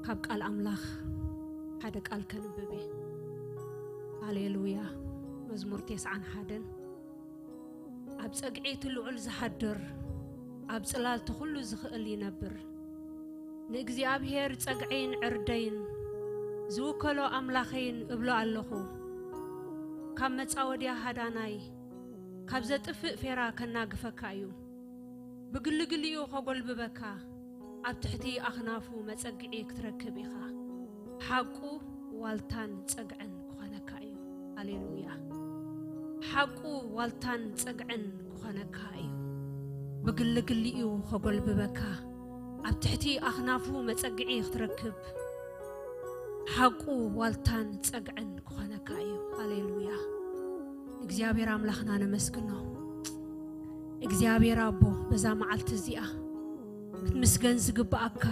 ካብ ቃል ኣምላኽ ሓደ ቃል ከንብብ እየ። ሃሌሉያ። መዝሙር ተስዓን ሓደን፣ ኣብ ጸግዒ እቲ ልዑል ዝሓድር፣ ኣብ ጽላልቲ ኩሉ ዝኽእል ይነብር። ንእግዚኣብሔር ጸግዐይን ዕርደይን፣ ዝውከሎ ኣምላኸይን እብሎ ኣለኹ። ካብ መጻወድያ ሃዳናይ፣ ካብ ዘጥፍእ ፌራ ከናግፈካ እዩ። ብግልግሊኡ ኸጎልብበካ፣ ኣብ ትሕቲ ኣኽናፉ መጸግዒ ክትረክብ ኢኻ። ሓቁ ዋልታን ጸግዕን ክኾነካ እዩ። ሃሌሉያ። ሓቁ ዋልታን ጸግዕን ክኾነካ እዩ። ብግልግሊኡ ኸጎልብበካ፣ ኣብ ትሕቲ ኣኽናፉ መጸግዒ ክትረክብ፣ ሓቁ ዋልታን ጸግዕን ክኾነካ እዩ። ሃሌሉያ። እግዚኣብሔር ኣምላኽና ነመስግኖ። እግዚኣብሔር ኣቦ፣ በዛ መዓልቲ እዚኣ ክትምስገን ዝግብኣካ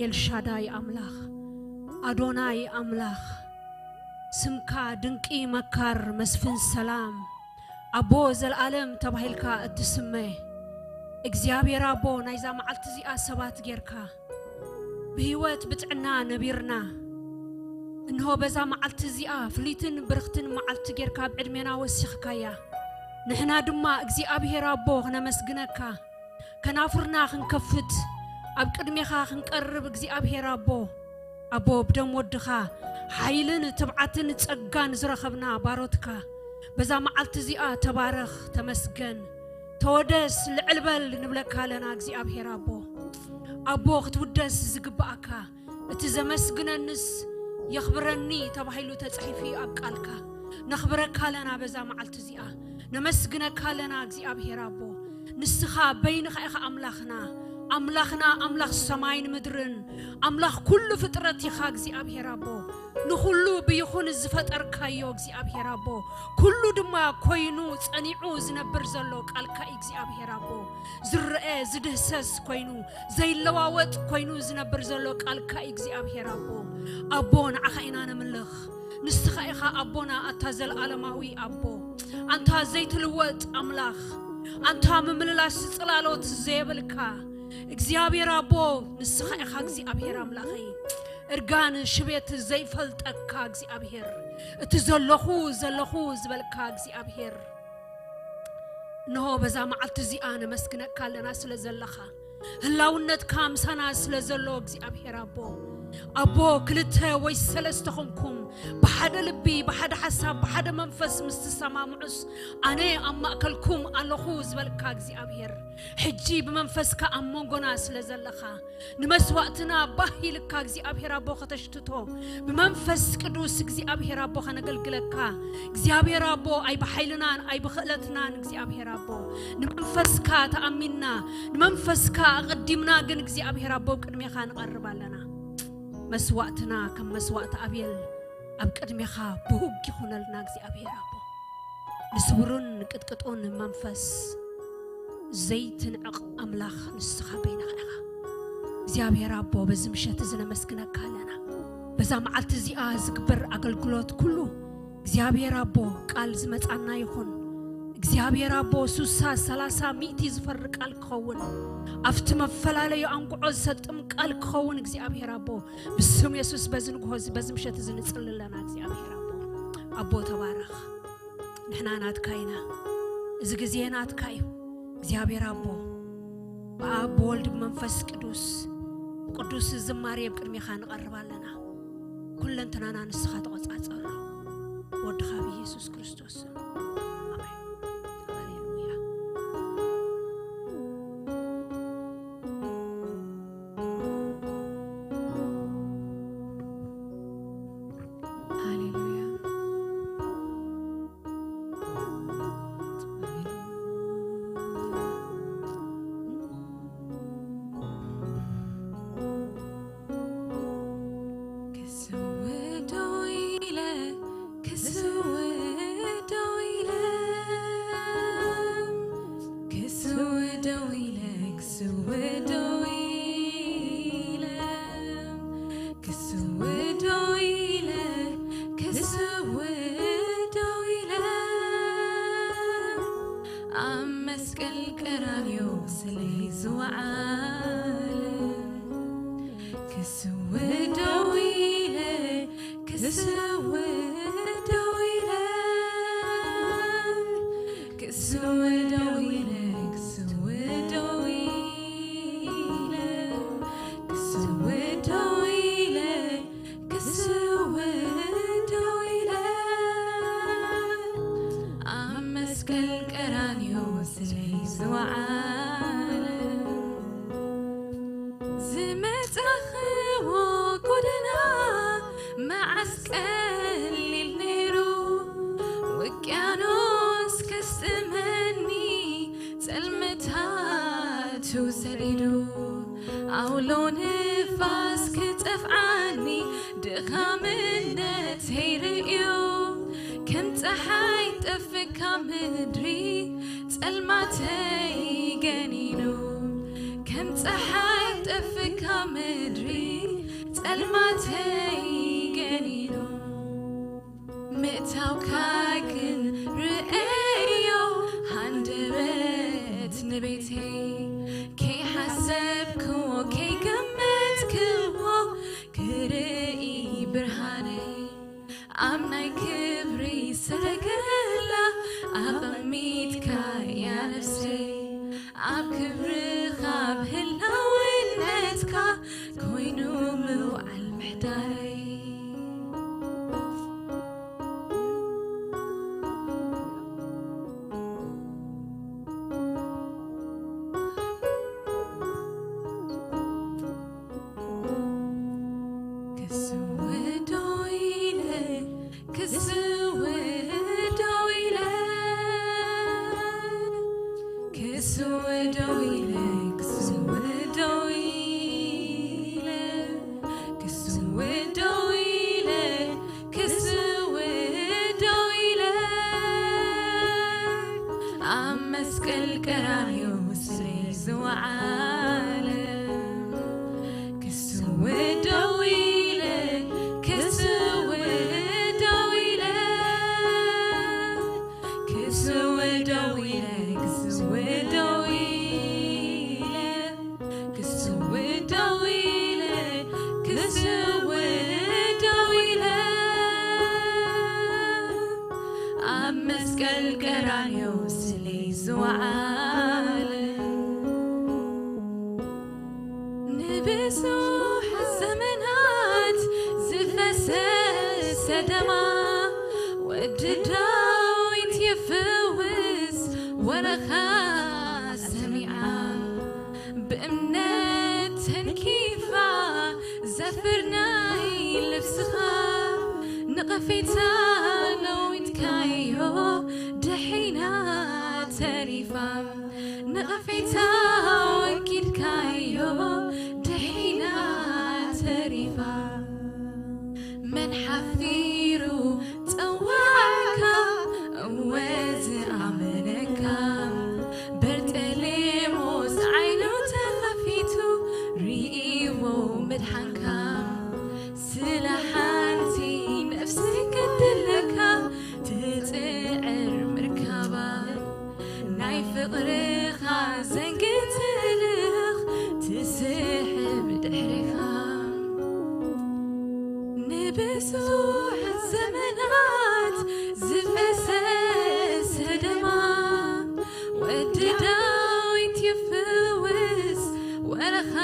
ኤልሻዳይ ኣምላኽ፣ ኣዶናይ ኣምላኽ፣ ስምካ ድንቂ መካር፣ መስፍን ሰላም፣ ኣቦ ዘልኣለም ተባሂልካ እትስመ እግዚኣብሔር ኣቦ፣ ናይዛ መዓልቲ እዚኣ ሰባት ጌርካ ብህይወት ብጥዕና ነቢርና፣ እንሆ በዛ መዓልቲ እዚኣ ፍልይትን ብርኽትን መዓልቲ ጌርካ ኣብ ዕድሜና ወሲኽካያ። ንሕና ድማ እግዚኣብሔር ኣቦ ክነመስግነካ፣ ከናፍርና ክንከፍት፣ ኣብ ቅድሜኻ ክንቀርብ እግዚኣብሔር ኣቦ፣ ኣቦ ብደም ወድኻ ሓይልን ትብዓትን ጸጋን ዝረኸብና ባሮትካ፣ በዛ መዓልቲ እዚኣ ተባረኽ፣ ተመስገን፣ ተወደስ፣ ልዕል በል ንብለካ ኣለና እግዚኣብሔር ኣቦ። ኣቦ ክትውደስ ዝግብኣካ፣ እቲ ዘመስግነንስ የኽብረኒ ተባሂሉ ተጻሒፉ ኣብ ቃልካ። ነኽብረካ ኣለና በዛ መዓልቲ እዚኣ፣ ነመስግነካ ኣለና እግዚኣብሔር ኣቦ። ንስኻ በይንኻ ኢኻ ኣምላኽና፣ ኣምላኽና፣ ኣምላኽ ሰማይን ምድርን፣ ኣምላኽ ኩሉ ፍጥረት ኢኻ እግዚኣብሔር ኣቦ። ንኹሉ ብይኹን ዝፈጠርካዮ እግዚኣብሔር ኣቦ፣ ኩሉ ድማ ኮይኑ ጸኒዑ ዝነብር ዘሎ ቃልካ እዩ እግዚኣብሔር ኣቦ። ዝረአ ዝድህሰስ ኮይኑ፣ ዘይለዋወጥ ኮይኑ ዝነብር ዘሎ ቃልካ እዩ እግዚኣብሔር ኣቦ። ኣቦ፣ ንዓኻ ኢና ነምልኽ። ንስኻ ኢኻ ኣቦና፣ ኣታ ዘለኣለማዊ ኣቦ፣ ኣንታ ዘይትልወጥ ኣምላኽ፣ ኣንታ ምምልላስ ጽላሎት ዘየብልካ እግዚኣብሔር ኣቦ፣ ንስኻ ኢኻ እግዚኣብሔር ኣምላኸይ። እርጋን ሽቤት ዘይፈልጠካ እግዚኣብሔር፣ እቲ ዘለኹ ዘለኹ ዝበልካ እግዚኣብሔር፣ እንሆ በዛ መዓልቲ እዚኣ ነመስግነካ ኣለና ስለ ዘለኻ። ህላውነትካ ምሳና ስለ ዘሎ እግዚኣብሔር ኣቦ፣ ኣቦ፣ ክልተ ወይ ሰለስተ ኾንኩም ብሓደ ልቢ፣ ብሓደ ሓሳብ፣ ብሓደ መንፈስ ምስ ትሰማምዑስ፣ ኣነ ኣብ ማእከልኩም ኣለኹ ዝበልካ እግዚኣብሔር፣ ሕጂ ብመንፈስካ ኣብ መንጎና ስለ ዘለኻ፣ ንመስዋእትና ባህ ኢልካ እግዚኣብሔር ኣቦ ከተሽትቶ፣ ብመንፈስ ቅዱስ እግዚኣብሔር ኣቦ ከነገልግለካ፣ እግዚኣብሔር ኣቦ፣ ኣይ ብሓይልናን ኣይ ብኽእለትናን እግዚኣብሔር ኣቦ፣ ንመንፈስካ ተኣሚንና፣ ንመንፈስካ ኣቐዲምና ግን እግዚኣብሔር ኣቦ ኣብ ቅድሜኻ ንቐርብ ኣለና። መስዋእትና ከም መስዋእቲ ኣቤል ኣብ ቅድሜኻ ብሁግ ይኹነልና እግዚኣብሔር ኣቦ። ንስውሩን ቅጥቅጡን መንፈስ ዘይትንዕቕ ኣምላኽ ንስኻ በይንኻ ኢኻ። እግዚኣብሔር ኣቦ፣ በዚ ምሸት እዚ ነመስግነካ ኣለና። በዛ መዓልቲ እዚኣ ዝግበር ኣገልግሎት ኩሉ እግዚኣብሔር ኣቦ፣ ቃል ዝመጻና ይኹን። እግዚኣብሔር ኣቦ፣ ሱሳ፣ ሰላሳ፣ ሚእቲ ዝፈሪ ቃል ክኸውን፣ ኣብቲ መፈላለዩ ኣንቁዖ ዝሰጥም ቃል ክኸውን እግዚኣብሔር ኣቦ፣ ብስም የሱስ በዚ ንግሆ እዚ፣ በዚ ምሸት እዚ ንጽሊ ኣለና። እግዚኣብሔር ኣቦ፣ ኣቦ ተባረኽ። ንሕና ናትካ ኢና። እዚ ግዜ ናትካ እዩ። እግዚኣብሔር ኣቦ፣ ብኣብ ብወልድ ብመንፈስ ቅዱስ፣ ብቅዱስ ዝማሬ ኣብ ቅድሜኻ ንቐርብ ኣለና። ኩለንተናና ንስኻ ተቖጻጸሮ። ወድኻ ብኢየሱስ ክርስቶስ ስም። ኣሜን። ሃሌሉያ። ሃሌሉያ። ክስውዶ ኢለ፣ ክስውዶ ኢለ፣ ክስውዶ ኢለ፣ ክስውዶ ኢለ፣ ክስውዶ ኢለ፣ ክስውዶ ኢለ፣ ኣብ መስቀል ቀራንዮ ስለይ ዝወዓለ፣ ክስውእ ደው ኢለ፣ ክስውእ ደው ኢለ፣ ክስውእ ደው ኢለ፣ ክስውእ ደው ኢለ፣ ክስውእ ደው ኢለ፣ ኣብ መስቀል ቀራንዮ ስለይ ዝወዓለ ዝመጻኽዎ ጎደና መዓስ ቀሊል ነይሩ፣ ውቅያኖስ ከስጥመኒ ጸልመታቱ ሰዲዱ፣ ኣውሎ ንፋስ ክጠፍዓኒ ድኻምነተይ ርእዩ፣ ከም ጸሓይ ጠፍካ ምድሪ ጸልማተይ ገኒኑ፣ ከም ጸሓይ ጠፍካ ምድሪ ጸልማተይ ገኒኑ። ምእታውካ ግን ርእዮ ሃንደበት ንቤተይ፣ ከይሓሰብክዎ ከይገመትክዎ ክርኢ ብርሃነይ፣ ኣብ ናይ ክብሪ ሰረገላ ኣቐሚጥካያ ነፍሰይ፣ ኣብ ክብርኻ ኣብ ህላውነትካ ኮይኑ ምውዓል ምሕዳረይ። ክስውእ ደው ኢለ፣ ክስውእ ደው ኢለ፣ ክስውእ ደው ኢለ፣ ክስውእ ደው ኢለ፣ ክስውእ ደው ኢለ፣ ክስውእ ደው ኢለ፣ ኣብ መስቀል ቀራንዮ ስለይ ዝወዓለ ክስውእ ደው ኢለ፣ ክስውእ ደው ኢለ፣ ክስውእ ደው ኢለ፣ ክስውእ ደው ኢለ፣ ክስውእ ደው ኢለ፣ ክስውእ ደው ኢለ፣ ኣብ መስቀል ቀራንዮ ስለይ ዝወዓለ ንብዙሕ ዘመናት ዝፈሰሰ ደማ ወዲ ዳዊት ይፍውስ ወረኻ ሰሚዓ ብእምነት ተንኪፋ ዘፍር ናይ ልብስኻ ንቐፌታ ለዊጥካዮ ድሒና ተሪፋ። ንቐፌታ ወኪልካዮ ድሒና ተሪፋ። መን ሓፊሩ ጸዋዕካ እወ ዝኣመነካ። በርጠሌሞስ ዓይኑ ተኸፊቱ ርእይዎ ምድሓንካ። ስለ ሓንቲ ነፍሲ ክትድለካ ትጽዕር ምርካባ። ናይ ፍቕርኻ ዘንጊ ትልኽ ትስሕብ ድሕሪኻ። ንብዙሕ ዘመናት ዝፈሰሰ ደማ ወዲ ዳዊት ይፍውስ ወረኻ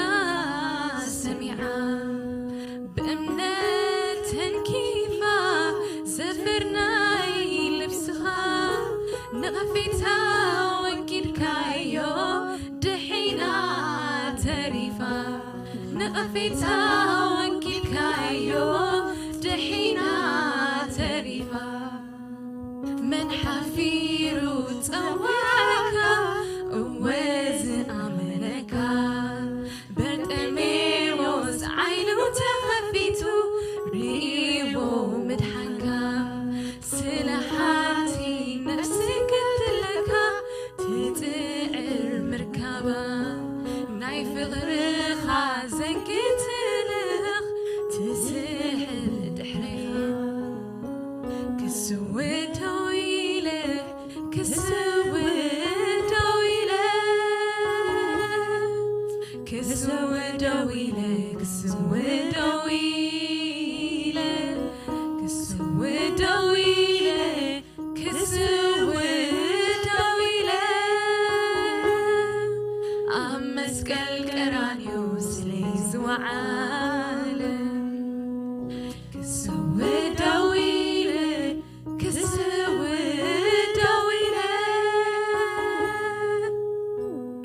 ሰሚዓ። ብእምነት ተንኪፋ ዘፍር ናይ ልብስኻ ንቐፌታ ወኪልካዮ ድሒና ተሪፋ። ንቐፌታ ወኪልካዮ ድሒና ተሪፋ። መን ሓፊሩ ጸዋዕካ እወ ዝኣመነካ። በርጤሜዎስ ዓይኑ ተኸፊቱ ርእይዎ ምድሓንካ። ስለ ሓንቲ ነፍሲ ክትለካ ትጽዕር ምርካባ። ናይ ፍቕርኻ ዘንጊ ትልኽ ትስሕብ ድሕሪኻ። ክስውእ ደው ኢለ፣ ክስውእ ደው ኢለ፣ ክስውእ ደው ኢለ፣ ክስውእ ደው ኢለ፣ ዓለም ክስውእ ደው ኢለ፣ ክስውእ ደው ኢለ፣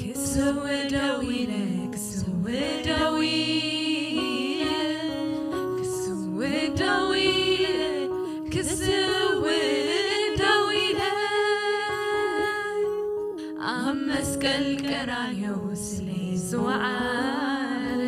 ክስውእ ደው ኢለ፣ ክስውእ ደው ኢለ፣ ክስውእ ደው ኢለ፣ ክስውእ ደው ኢለ፣ ኣብ መስቀል ቀራንዮ ስለ ዝወዓለ።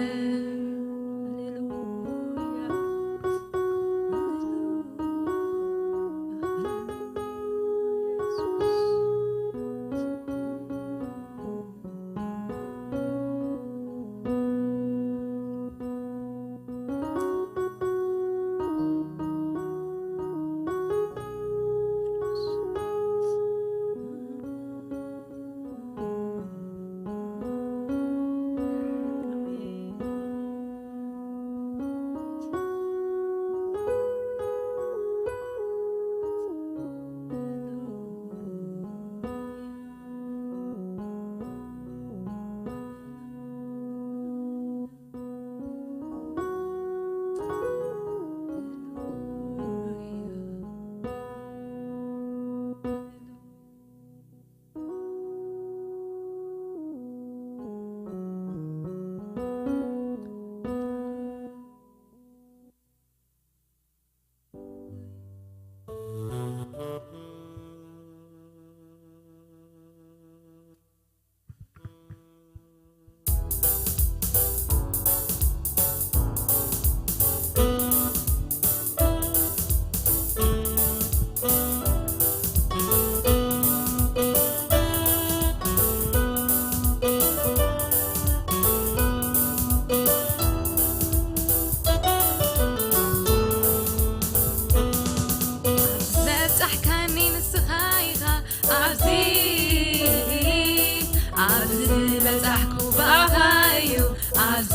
ዘብጻሕካኒ ንስኻ ኢኻ ኣብዚ፣ ኣብዚ ዝበጻሕኩ ብኣኻ እዩ። ኣብዚ፣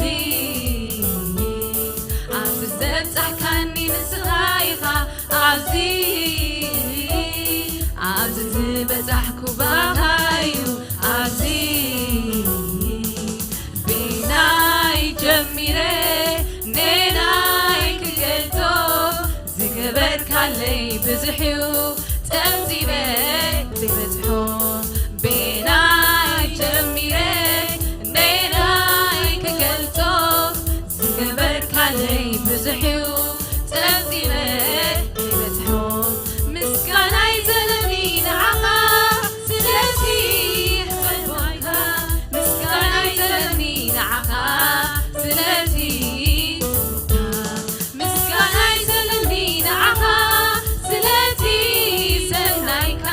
ኣብዚ ዘብጻሕካኒ ንስኻ ኢኻ። ኣብዚ፣ ኣብዚ ዝበጻሕኩ ብኣኻ እዩ። ኣብዚ፣ ብናይ ጀሚረ፣ ነናይ ክገልጾ፣ ዝገበርካለይ ብዙሕ እዩ፣ ጸብጺበ ዘይበጽሖ። ብናይ ጀሚረ፣ ነናይ ክገልጾ፣ ዝገበርካለይ ብዙሕ እዩ፣ ጸብጺበ ዘይበጽሖ። ምስጋናይ ዘለኒ ንዓኻ፣ ስለዚ ሕሰቦካ። ምስጋናይ ዘለኒ ንዓኻ፣ ስለዚ ጽቡቕካ። ምስጋናይ ዘለኒ ንዓኻ፣ ስለቲ ሰናይካ።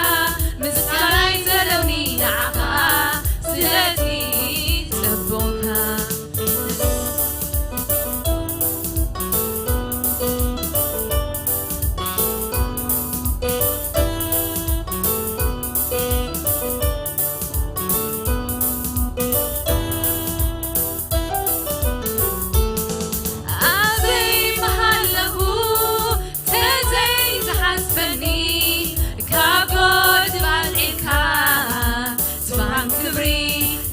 ምስጋናይ ዘለኒ ንዓኻ፣ ስለቲ ጽቡቕካ። ኣበይ ምሃለኹ ተዘይትሓስበኒ፣ ካብ ጎድን ባልዒካ፣ ዝፋን ክብሪ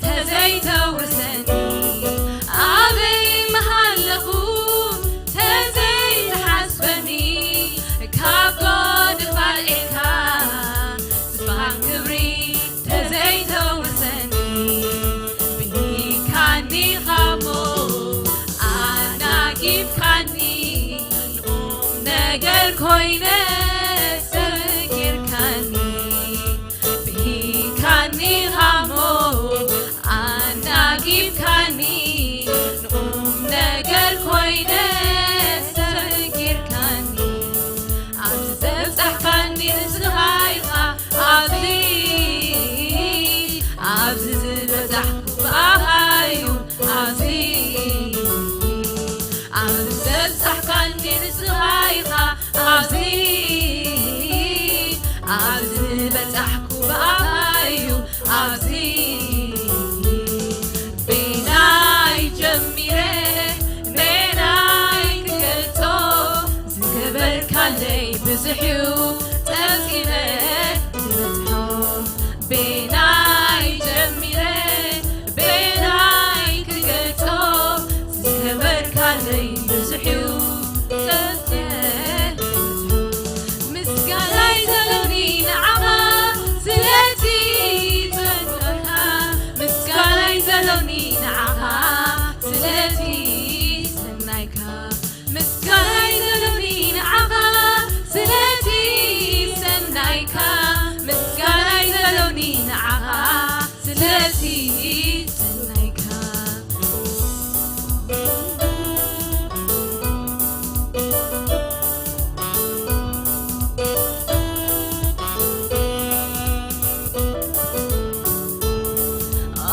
ተዘይተውርሰኒ። ኣበይ ምሃለኹ ተዘይትሓስበኒ፣ ካብ ጎድን ባልዒካ፣ ዝፋን ክብሪ ተዘይተውርሰኒ። ብሂካኒ ኻሞ ኣናጊፍካኒ፣ ንቑም ነገር ኮይነ ሰብ ጌርካኒ። ብሂካኒ ኻሞ ኣናጊፍካኒ፣ ንቑም ነገር ኮይነ ሰብ ጌርካኒ። ኣብዚ ዘብጻሕካኒ ንስኻ ኢኻ፣ ኣብዚ፣ ኣብዚ ዝበጻሕኩ ብኣኻ እዩ፣ ኣብዚ፣ ኣብዚ ዘብጻሕካኒ ንስኻ ኢኻ፣ ኣብዚ፣ ኣብዚ ዝበጻሕኩ ብኣኻ እዩ፣ ኣብዚ። ብናይ ጀሚረ፣ ነናይ ክገልጾ፣ ዝገበርካለይ ብዙሕ እዩ፣ ጸብጺበ ዝበጽሖ። ብናይ ጀሚረ፣ ብናይ ክገልጾ፣ ዝገበ ብዝሕ እዩ ጸጸ ምስጋናይ ዘለኒ ንዓኻ ስለቲ ጸጋኻ ምስጋናይ ዘለኒ ንዓኻ ስለቲ ሰናይካ ምስጋናይ ዘለኒ ንዓኻ ስለቲ ሰናይካ ምስጋናይ ዘለኒ ንዓኻ ስለቲ ሰናይካ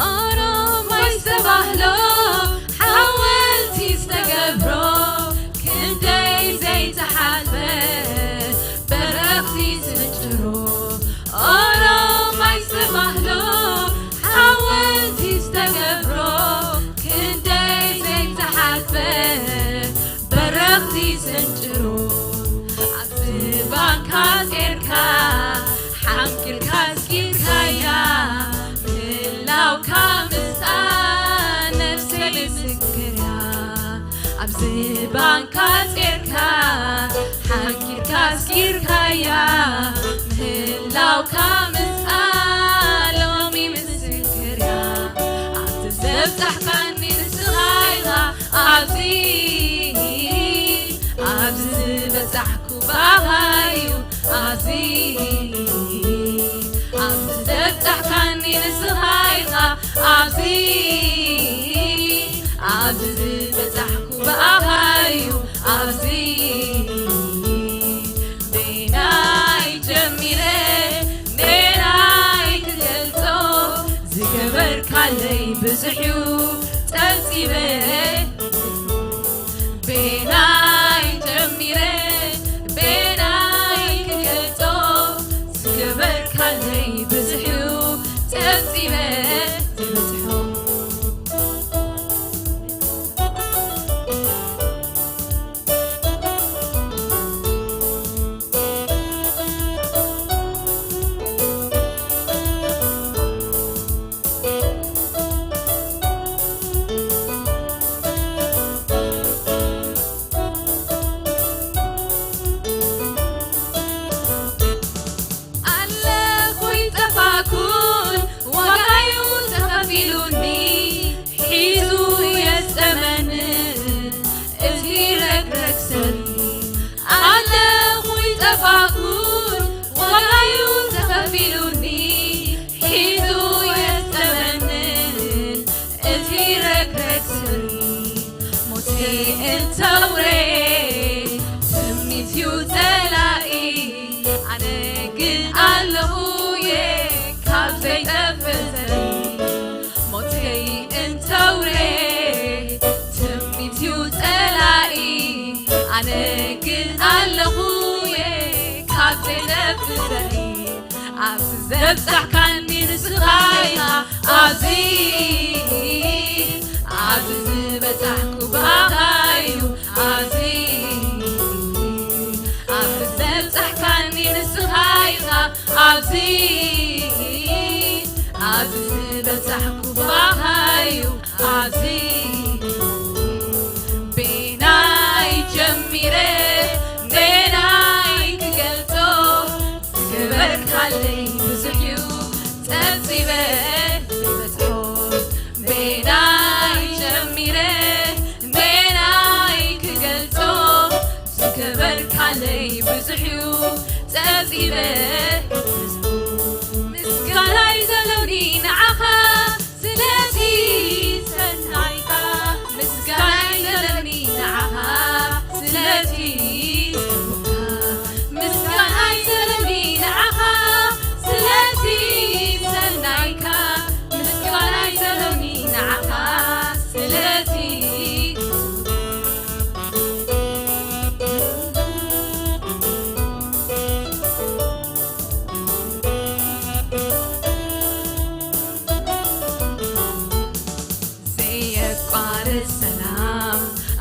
ኦሮማይ ዝተባህሎ ሓወልቲ ዝተገብሮ ክንደይ ዘይተሓልፈ በረኽቲ ስንጭሮ ኦሮማይ ዝተባህሎ ሓወልቲ ዝተገብሮ ክንደይ ዘይተሓልፈ በረኽቲ ስንጭሮ ኣብዚ ባንካ ጼርካ ሓንኪልካ ኣስኪርካያ ምህላውካ ምስኣ ነፍሰይ ምስክርያ ኣብዚ ባንካ ጼርካ ሓንኪልካ ኣስኪርካያ ምህላውካ ምስኣ ሎሚ ምስክርያ ኣብዚ ዘብጻሕካኒ ንስኻ ኢኻ ኣብዚ ኣብዚ ዝበጻሕኩ ብኣኻ እዩ ኣብዚ ኣብዚ ዘብጻሕካኒ ንስኻ ኢኻ ኣብዚ ኣብዚ ዝበጻሕኩ ብኣኻ እዩ ኣብዚ ቤናይ ጀሚረ ሜናይ ክገልጾ ዝገበርካለይ ብዙሕ እዩ ጸብጺበ ቤናይ ጀሚረ ቤናይ ክገልጾ ዝገበርካለይ ብዙሕ እዩ ጸብጺበ ዝበጽሖ ኣብዚ ዘብጻሕካኒ ንስኻ ኢኻ ኣብዚ ኣብዚ ዝበጻሕኩ ብኣኻ እዩ ኣብዚ ኣብዚ ዘብጻሕካኒ ንስኻ ኢኻ ኣብዚ ኣብዚ ዝበጻሕኩ ብኣኻ እዩ ኣብዚ ቤናይ ጀሚረ ሜናይ ክገልጾ ዝገበርካለይ ብዙሕ እዩ ጸብጺበ ዝበጽሖ ቤናይ ጀሚረ ሜናይ ክገልጾ ዝገበርካለይ ብዙሕ እዩ ጸብጺበ ምስጋናይ ዘለኒ ንዓኻ ስለቲ ሰናይካ ምስጋናይ ዘለኒ ንዓኻ ስለቲ ምስጋናይ ዘለኒ ንዓኻ ስለቲ ሰናይካ ምስጋናይ ዘለኒ ንዓኻ ስለቲ ዘየቋርጽ ሰላም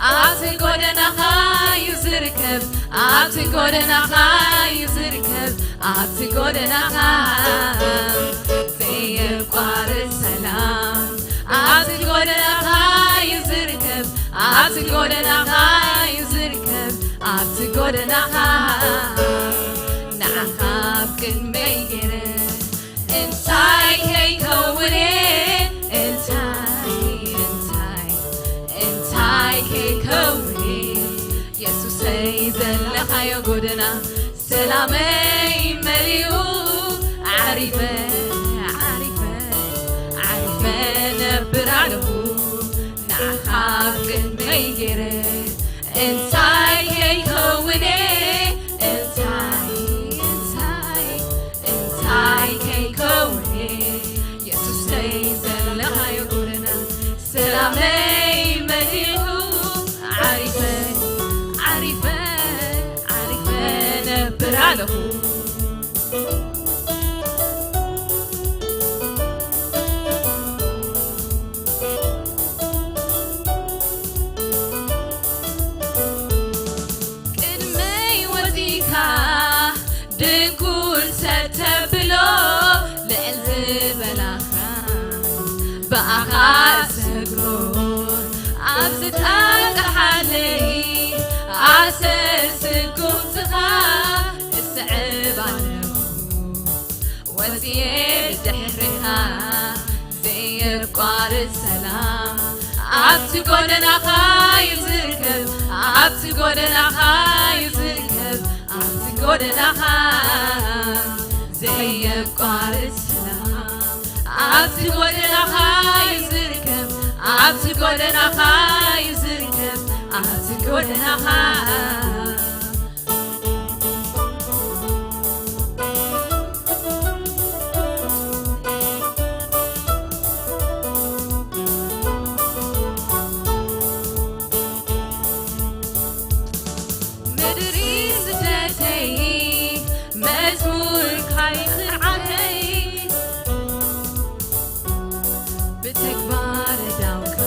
ኣብቲ ጎደናኻ እዩ ዝርከብ ኣብቲ ጎደናኻ እዩ ዝርከብ ኣብቲ ጎደናኻ ዘየቋርጽ ሰላም ኣብቲ ጎደናኻ እዩ ዝርከብ ኣብቲ ጎደናኻ እዩ ዝርከብ፣ ኣብቲ ጎደናኻ ንዓኻ ኣብ ቅድመይ ገይረ እንታይ ከይከውን እየ? እንታይ እንታይ እንታይ ከይከውን እየ? የሱሰይ ዘለኻዮ ጎደና ሰላመይ መሊኡ ዓሪፈ ዓሪፈ ዓሪፈ ነብር ኣለኹ ንዓኻ ኣብ ቅድመይ ገይረ እንታይ ከይከውኔ እንታይ እንታይ እንታይ ከይከውኔ የሱሰይ ዘለኻዮ ጎደና ሰላመይ መሊኡ ዓሪፈ ዓሪፈ ዓሪፈ ነብር ኣለኹ ቅድመይ ወፂካ ድንኩል ሰተብሎ ልዕል ዝበላኻ ብኣኻ እሰግሮ ኣብ ዝጣንቀሓለይ ኣሰር ስጉምትኻ እስዕብ ኣለኹ ወፅየ ብድሕሪኻ ዘየቋርፅ ሰላም ኣብቲ ጎደናኻ እዩ ዝርከብ ኣብቲ ጎደናኻ እዩ ዝርከብ ኣብቲ ጎደናኻ ዘየቋርፅ ሰላም ኣብቲ ጎደናኻ እዩ ዝርከብ ኣብቲ ጎደናኻ እዩ ዝርከብ ኣብቲ ጎደናኻ ምድሪ ስደተይ መዝሙር ካይኽዓተይ ብተግባር ዳውካ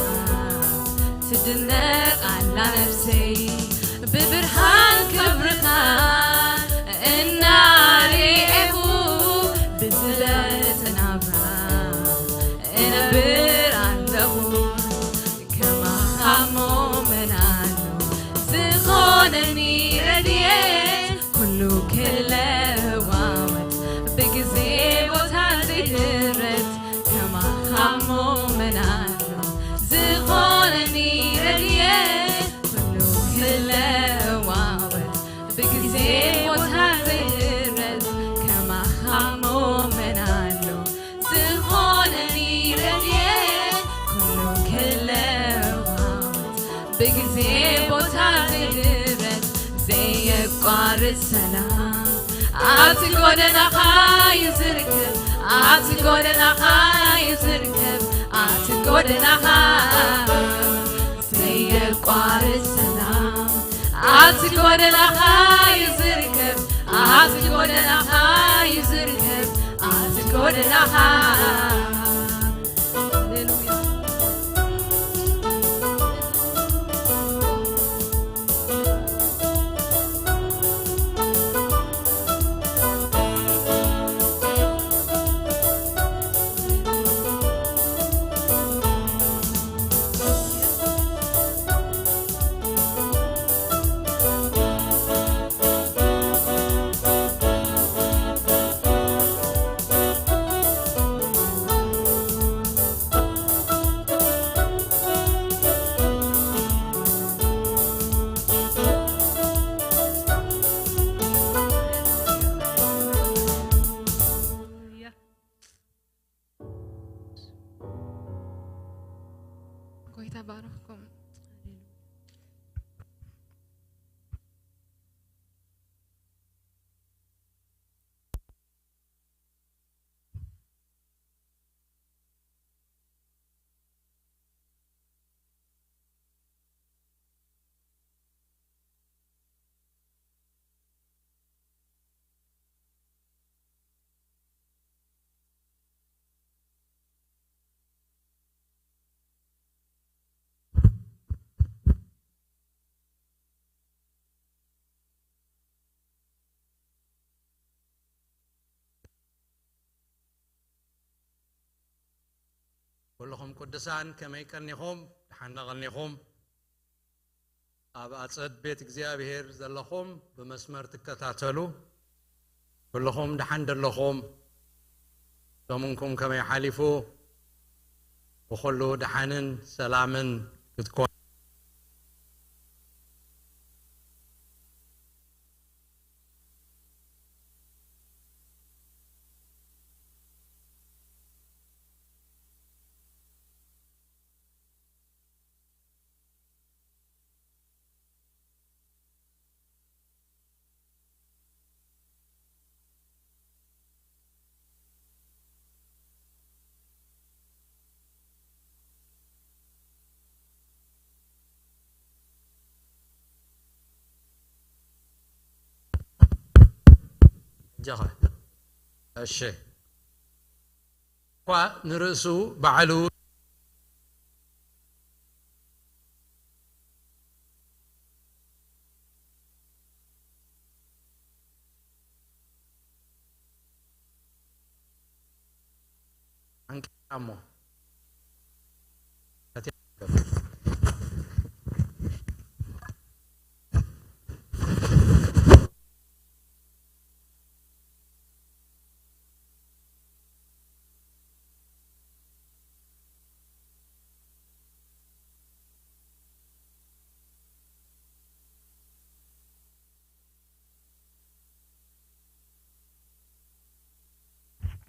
ትድነቕ ኣላ ነፍሰይ ብብርሃን ክብርኻ እናርኤኹ ብዝበለጸ ናብራ እነብር ኣለኹ ከማኻሞ መናሉ ዝኾነኒ ረድኤት ኩሉ ክለዋወጥ ብግዜ ቦታ ዘይድረት ከማኻሞ መናሉ ዝኾነኒ ረድኤት ኩሉ ክለዋወጥ ብግዜ ቦታ ዘይድረት ከማኻሞ መናሉ ዝኾነኒ ረድኤት ኩሉ ክለዋወጥ ብግዜ ቦታ ዘይድረት ዘየቋርጽ ሰላም ኣብቲ ጎደናኻ እዩ ዝርከብ ኣብቲ ጎደናኻ እዩ ዝርከብ ኣብቲ ጎደናኻ ዘየቋርጽ ሰላም ኣብቲ ጎደናኻ እዩ ዝርከብ ኣብቲ ጎደናኻ እዩ ዝርከብ ኣብቲ ጎደናኻ ሃሌሉያ ጎይታ ባርኽኩም። ኩልኹም ቅዱሳን ከመይ ቀኒኹም? ደሓን ቀኒኹም? ኣብ ኣጸድ ቤት እግዚኣብሔር ዘለኹም ብመስመር ትከታተሉ፣ ኩልኹም ደሓን ደለኹም? ሰሙንኩም ከመይ ሓሊፉ? ብኹሉ ደሓንን ሰላምን ክትኮኑ። ጀኻ። እሺ። እኳ ንርእሱ ባዕሉ ኣንቂራ እሞ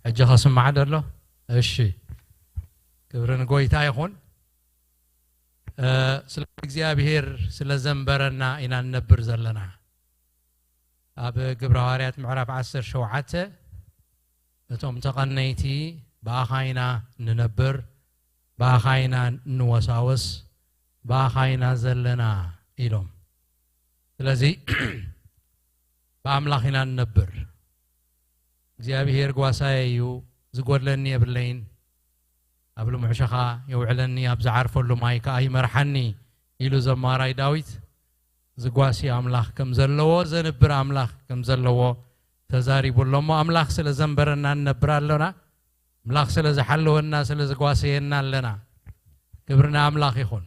ሕጂ ከስማዕ ደሎ? እሺ፣ ክብሪ ንጎይታ ይኹን። እ፣ ስለ እግዚኣብሔር ስለ ዘንበረና ኢና ንነብር ዘለና። ኣብ ግብረ ሃዋርያት ምዕራፍ ዓሰርተ ሸውዓተ፣ "እቶም ተቐነይቲ ብኣኻ ኢና ንነብር፣ ብኣኻ ኢና ንወሳወስ፣ ብኣኻ ኢና ዘለና" ኢሎም። ስለዚ ብኣምላኽ ኢና ንነብር። እግዚኣብሔር ጓሳየ እዩ፣ ዝጎድለኒ የብለይን። ኣብ ልሙዕ ሸኻ የውዕለኒ፣ ኣብ ዝዓርፈሉ ማይ ከኣ ይመርሓኒ ኢሉ ዘማራይ ዳዊት፣ ዝጓሲ ኣምላኽ ከም ዘለዎ፣ ዘንብር ኣምላኽ ከም ዘለዎ ተዛሪቡ ኣሎ። እሞ ኣምላኽ ስለ ዘንበረና ንነብር ኣሎና። ኣምላኽ ስለ ዝሓለወና፣ ስለ ዝጓሰየና ኣለና። ክብሪ ንኣምላኽ ይኹን።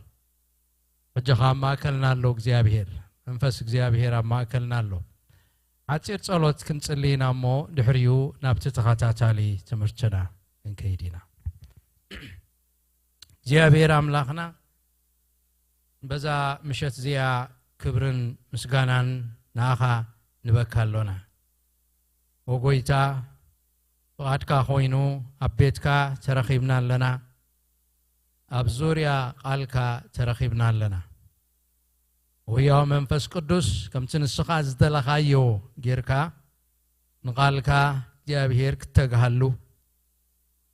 ሕጂ ኸኣ ኣብ ማእከልና ኣሎ እግዚኣብሔር። መንፈስ እግዚኣብሔር ኣብ ማእከልና ኣሎ። ሓጺር ጸሎት ክንጽሊ ኢና እሞ፣ ድሕሪኡ ናብቲ ተኸታታሊ ትምህርትና ክንከይድ ኢና። እግዚኣብሔር ኣምላኽና፣ በዛ ምሸት እዚኣ ክብርን ምስጋናን ንኣኻ ንበካ ኣሎና። ኦ ጎይታ፣ ፍቓድካ ኮይኑ ኣብ ቤትካ ተረኺብና ኣለና። ኣብ ዙርያ ቃልካ ተረኺብና ኣለና። ወያው መንፈስ ቅዱስ፣ ከምቲ ንስኻ ዝደለኻዮ ጌርካ፣ ንቓልካ እግዚኣብሔር ክትተግሃሉ፣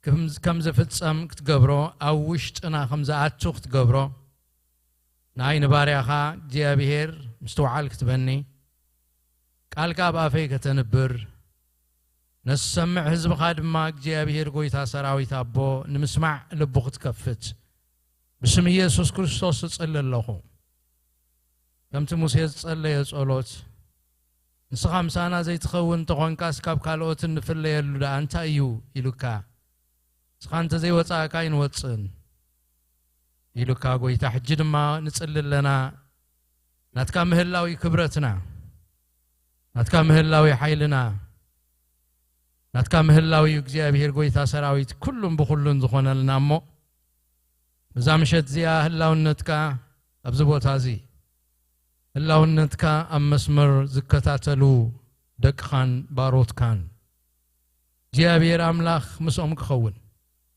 ከም፣ ከም ዝፍጸም ክትገብሮ፣ ኣብ ውሽጥና ከም ዝኣቱ ክትገብሮ፣ ንኣይ ንባርያኻ እግዚኣብሔር ምስትውዓል ክትበኒ፣ ቃልካ ኣብ ኣፈይ ከተንብር፣ ነቲ ዝሰምዕ ህዝብኻ ድማ እግዚኣብሔር ጎይታ ሰራዊት ኣቦ ንምስማዕ ልቡ ክትከፍት፣ ብስም ኢየሱስ ክርስቶስ እጽሊ ኣለኹ። ከምቲ ሙሴ ዝጸለየ ጸሎት፣ "ንስኻ ምሳና ዘይትኸውን እንተኾንካስ፣ ካብ ካልኦት እንፍለየሉ ደኣ እንታይ እዩ?" ኢሉካ። "ንስኻ እንተ ዘይወጻእካ ኣይንወጽእን" ኢሉካ ጎይታ። ሕጂ ድማ ንጽሊ ኣለና፣ ናትካ ምህላው እዩ ክብረትና፣ ናትካ ምህላው እዩ ሓይልና፣ ናትካ ምህላው እዩ እግዚኣብሔር ጎይታ ሰራዊት፣ ኩሉን ብኹሉን ዝኾነልና። እሞ በዛ ምሸት እዚኣ ህላውነትካ ኣብዚ ቦታ እዚ፣ ህላውነትካ ኣብ መስመር ዝከታተሉ ደቅኻን ባሮትካን እግዚኣብሔር ኣምላኽ ምስኦም ክኸውን፣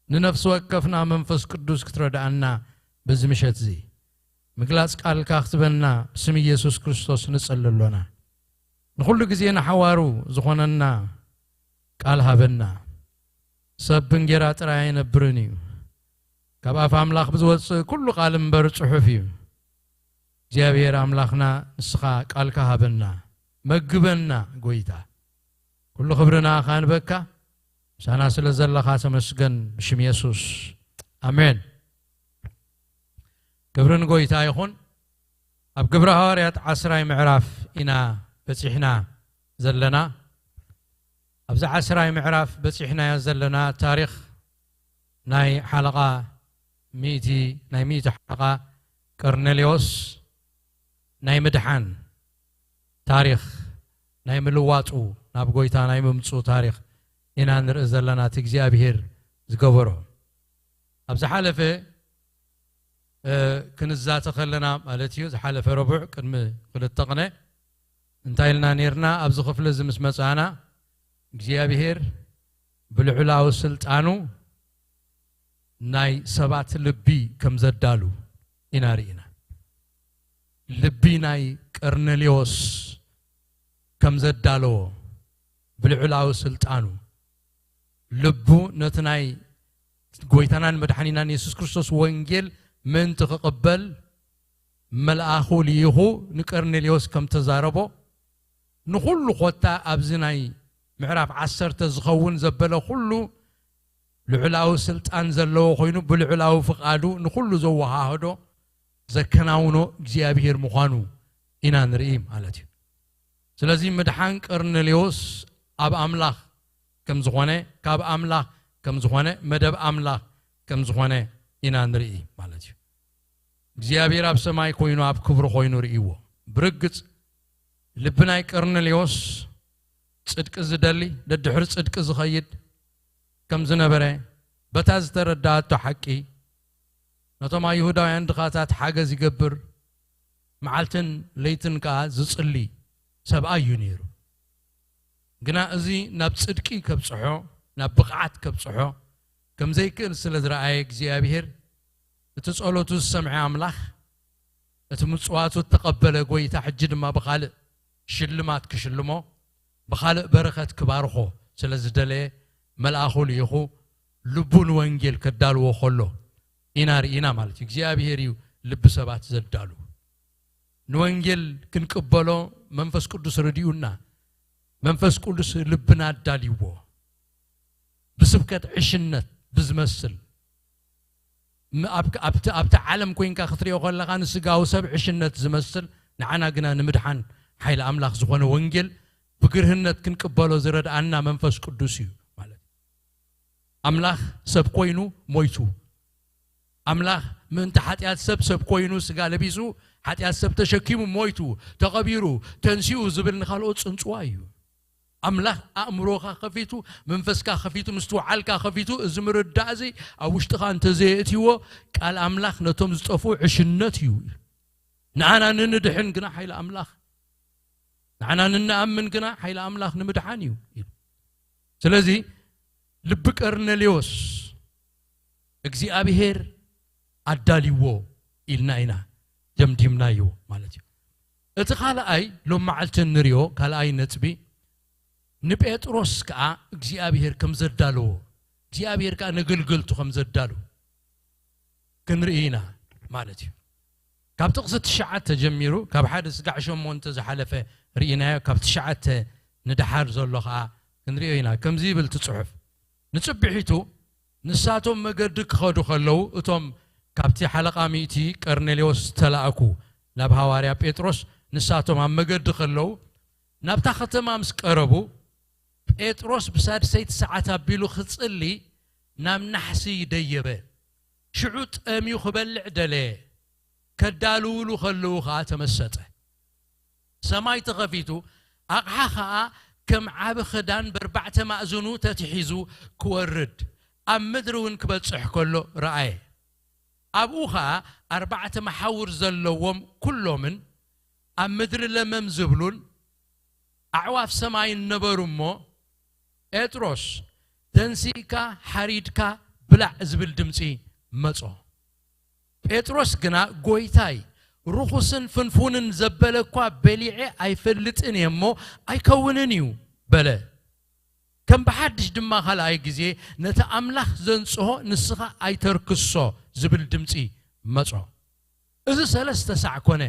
ንነፍሲ ወከፍና መንፈስ ቅዱስ ክትረድኣና በዚ ምሸት እዚ ምግላጽ ቃልካ ክትበና ብስም ኢየሱስ ክርስቶስ ንጸሊ ኣሎና። ንኹሉ ግዜ ንሓዋሩ ዝኾነና ቃል ሃበና። ሰብ ብእንጌራ ጥራይ ኣይነብርን እዩ፣ ካብ ኣፍ ኣምላኽ ብዝወጽእ ኩሉ ቃል እምበር ጽሑፍ እዩ። እግዚኣብሔር ኣምላኽና፣ ንስኻ ቃልካ ሃበና፣ መግበና ጎይታ። ኩሉ ክብሪ ንኣኻ ንበካ፣ ምሳና ስለ ዘለኻ ተመስገን፣ ብሽም የሱስ፣ ኣሜን። ክብሪ ንጎይታ ይኹን። ኣብ ግብረ ሃዋርያት ዓስራይ ምዕራፍ ኢና በጺሕና ዘለና። ኣብዚ ዓስራይ ምዕራፍ በጺሕናዮ ዘለና ታሪኽ ናይ ሓለቓ ሚእቲ፣ ናይ ሚእቲ ሓለቓ ቀርኔሌዎስ፣ ናይ ምድሓን ታሪኽ፣ ናይ ምልዋጡ ናብ ጎይታ ናይ ምምፅኡ ታሪኽ ኢና ንርኢ ዘለና፣ እቲ እግዚኣብሄር ዝገበሮ። ኣብ ዝሓለፈ ክንዛተ ከለና ማለት እዩ፣ ዝሓለፈ ረቡዕ ቅድሚ ክልተ ቅነ እንታይ ኢልና ነርና? ኣብዚ ክፍሊ እዚ ምስ መጻና እግዚኣብሄር ብልዑላዊ ስልጣኑ ናይ ሰባት ልቢ ከም ዘዳሉ ኢና ርኢና። ልቢ ናይ ቀርኔሌዎስ ከም ዘዳለዎ ብልዑላዊ ስልጣኑ ልቡ ነቲ ናይ ጎይታናን መድሓኒናን የሱስ ክርስቶስ ወንጌል ምእንቲ ክቕበል መልኣኹ ልኢኹ ንቀርኔሌዎስ ከም ተዛረቦ፣ ንኹሉ ኾታ ኣብዚ ናይ ምዕራፍ ዓሰርተ ዝኸውን ዘበለ ኩሉ ልዑላዊ ስልጣን ዘለዎ ኮይኑ ብልዑላዊ ፍቓዱ ንኹሉ ዘወሃህዶ ዘከናውኖ እግዚኣብሄር ምዃኑ ኢና ንርኢ ማለት እዩ። ስለዚ ምድሓን ቀርኔሌዎስ ኣብ ኣምላኽ ከም ዝኾነ፣ ካብ ኣምላኽ ከም ዝኾነ፣ መደብ ኣምላኽ ከም ዝኾነ ኢና ንርኢ ማለት እዩ። እግዚኣብሔር ኣብ ሰማይ ኮይኑ ኣብ ክብሩ ኮይኑ ርእይዎ። ብርግጽ ልቢ ናይ ቀርኔሌዎስ ጽድቂ ዝደሊ፣ ደድሕሪ ጽድቂ ዝኸይድ ከም ዝነበረ፣ በታ ዝተረዳኣቶ ሓቂ ነቶም ኣይሁዳውያን ድኻታት ሓገዝ ይገብር፣ መዓልትን ለይትን ከኣ ዝጽሊ ሰብኣይ እዩ ነይሩ። ግና እዚ ናብ ጽድቂ ከብጽሖ፣ ናብ ብቕዓት ከብጽሖ ከም ዘይክእል ስለ ዝረኣየ እግዚኣብሔር፣ እቲ ጸሎቱ ዝሰምዐ ኣምላኽ፣ እቲ ምጽዋቱ እተቐበለ ጐይታ፣ ሕጂ ድማ ብኻልእ ሽልማት ክሽልሞ፣ ብኻልእ በረኸት ክባርኾ ስለ ዝደለየ፣ መልኣኹ ልኢኹ ልቡ ንወንጌል ከዳልዎ ከሎ ኢና ርኢና ማለት እዩ። እግዚኣብሔር እዩ ልቢ ሰባት ዘዳሉ። ንወንጌል ክንቅበሎ መንፈስ ቅዱስ ረዲኡና፣ መንፈስ ቅዱስ ልብና ኣዳልይዎ። ብስብከት ዕሽነት ብዝመስል፣ ም-፣ ኣብ-፣ ኣብቲ፣ ኣብቲ ዓለም ኮይንካ ክትሪኦ ከለኻ ንስጋዊ ሰብ ዕሽነት ዝመስል፣ ንዓና ግና ንምድሓን ሓይሊ ኣምላኽ ዝኾነ ወንጌል ብግርህነት ክንቅበሎ ዝረድኣና መንፈስ ቅዱስ እዩ ማለት እዩ። ኣምላኽ ሰብ ኮይኑ ሞይቱ። ኣምላኽ ምእንቲ ሓጢኣት ሰብ ሰብ ኮይኑ ስጋ ለቢሱ ሓጢኣት ሰብ ተሸኪሙ ሞይቱ፣ ተቐቢሩ፣ ተንሲኡ ዝብል ንኻልኦት ጽንጽዋ እዩ። ኣምላኽ ኣእምሮኻ ከፊቱ፣ መንፈስካ ከፊቱ፣ ምስትውዓልካ ከፊቱ፣ እዚ ምርዳእ እዚ ኣብ ውሽጥኻ እንተዘየእትይዎ፣ ቃል ኣምላኽ ነቶም ዝጠፍኡ ዕሽነት እዩ። ንኣና ንንድሕን ግና ሓይሊ ኣምላኽ፣ ንኣና ንንኣምን ግና ሓይሊ ኣምላኽ ንምድሓን እዩ ኢሉ። ስለዚ ልቢ ቀርኔሌዎስ እግዚኣብሔር ኣዳልይዎ ኢልና ኢና ደምዲምናዮ ማለት እዩ። እቲ ካልኣይ ሎም መዓልቲ እንሪኦ ካልኣይ ነጥቢ ንጴጥሮስ ከኣ እግዚኣብሔር ከም ዘዳለዎ፣ እግዚኣብሔር ከኣ ነገልገልቱ ከም ዘዳሉ ክንርኢ ኢና ማለት እዩ። ካብ ጥቕሲ ትሽዓተ ጀሚሩ፣ ካብ ሓደ ስጋዕ ሸሞንተ ዝሓለፈ ርኢናዮ፣ ካብ ትሽዓተ ንደሓር ዘሎ ከኣ ክንሪኦ ኢና። ከምዚ ይብል እቲ ጽሑፍ፣ ንጽብሒቱ ንሳቶም መገዲ ክኸዱ ከለዉ፣ እቶም ካብቲ ሓለቓ ሚእቲ ቀርኔሌዎስ ዝተላእኩ ናብ ሃዋርያ ጴጥሮስ ንሳቶም ኣብ መገዲ ከለዉ፣ ናብታ ከተማ ምስ ቀረቡ፣ ጴጥሮስ ብሳድሰይቲ ሰዓት ኣቢሉ ክጽሊ ናብ ናሕሲ ደየበ። ሽዑ ጠምዩ ክበልዕ ደለየ። ከዳልውሉ ከለዉ ኸኣ ተመሰጠ። ሰማይ ተኸፊቱ፣ ኣቕሓ ኸኣ ከም ዓቢ ኽዳን በርባዕተ ማእዝኑ ተትሒዙ ክወርድ፣ ኣብ ምድሪ እውን ክበጽሕ ከሎ ረኣየ። ኣብኡ ኸኣ ኣርባዕተ መሓውር ዘለዎም ኩሎምን ኣብ ምድሪ ለመም ዝብሉን ኣዕዋፍ ሰማይን ነበሩ እሞ፣ ጴጥሮስ፣ "ተንሲእካ ሓሪድካ ብላዕ" ዝብል ድምጺ መጾ። ጴጥሮስ ግና፣ "ጐይታይ፣ ርኹስን ፍንፉንን ዘበለ እኳ በሊዐ ኣይፈልጥን እየ እሞ፣ ኣይከውንን እዩ" በለ። ከም ብሓድሽ ድማ ካልኣይ ግዜ፣ "ነቲ ኣምላኽ ዘንጽሆ ንስኻ ኣይተርክሶ" ዝብል ድምጺ መጾ። እዚ ሰለስተ ሳዕ ኮነ።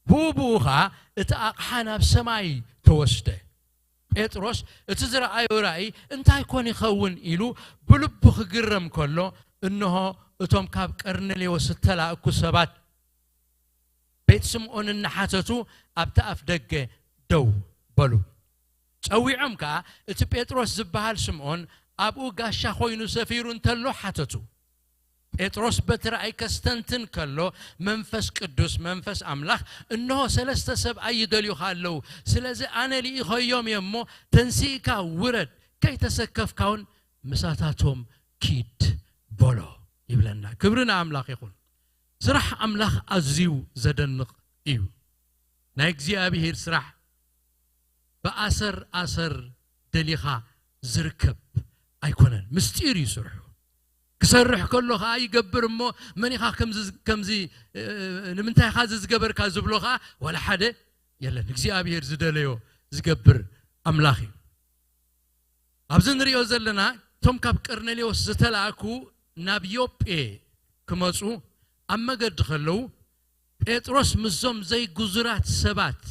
ብኡ ብኡ ኸኣ እቲ ኣቕሓ ናብ ሰማይ ተወስደ። ጴጥሮስ እቲ ዝረኣዮ ራእይ እንታይ ኮን ይኸውን ኢሉ ብልቡ ክግረም ከሎ፣ እንሆ እቶም ካብ ቀርኔሌዎስ እተላእኩ ሰባት ቤት ስምዖን እናሓተቱ ኣብቲ ኣፍ ደገ ደው በሉ። ጸዊዖም ከኣ እቲ ጴጥሮስ ዝበሃል ስምዖን ኣብኡ ጋሻ ኮይኑ ሰፊሩ እንተሎ ሓተቱ። ጴጥሮስ በቲ ራእይ ከስተንትን ከሎ፣ መንፈስ ቅዱስ፣ መንፈስ ኣምላኽ፣ "እንሆ ሰለስተ ሰብኣይ ይደልዩኻ ኣለዉ። ስለዚ ኣነ ልኢኸዮም እየ እሞ፣ ተንሲእካ ውረድ፣ ከይተሰከፍካ እውን ምሳታቶም ኪድ" በሎ ይብለና። ክብሪ ንኣምላኽ ይኹን። ስራሕ ኣምላኽ ኣዝዩ ዘደንቕ እዩ። ናይ እግዚኣብሔር ስራሕ ብኣሰር ኣሰር ደሊኻ ዝርከብ ኣይኮነን። ምስጢር እዩ ስርሑ። ክሰርሕ ከሎ ኸዓ ይገብር እሞ፣ "መን ኢኻ ከምዚ፣ ከምዚ፣ እ፣ ንምንታይ ኢኻ እዚ ዝገበርካ?" ዝብሎ ኸዓ ዋላ ሓደ የለን። እግዚኣብሔር ዝደለዮ ዝገብር ኣምላኽ እዩ። ኣብዚ ንሪኦ ዘለና፣ እቶም ካብ ቀርኔሌዎስ ዝተላእኩ ናብ ዮጴ ክመጹ ኣብ መገዲ ከለዉ፣ ጴጥሮስ ምስዞም ዘይግዙራት ሰባት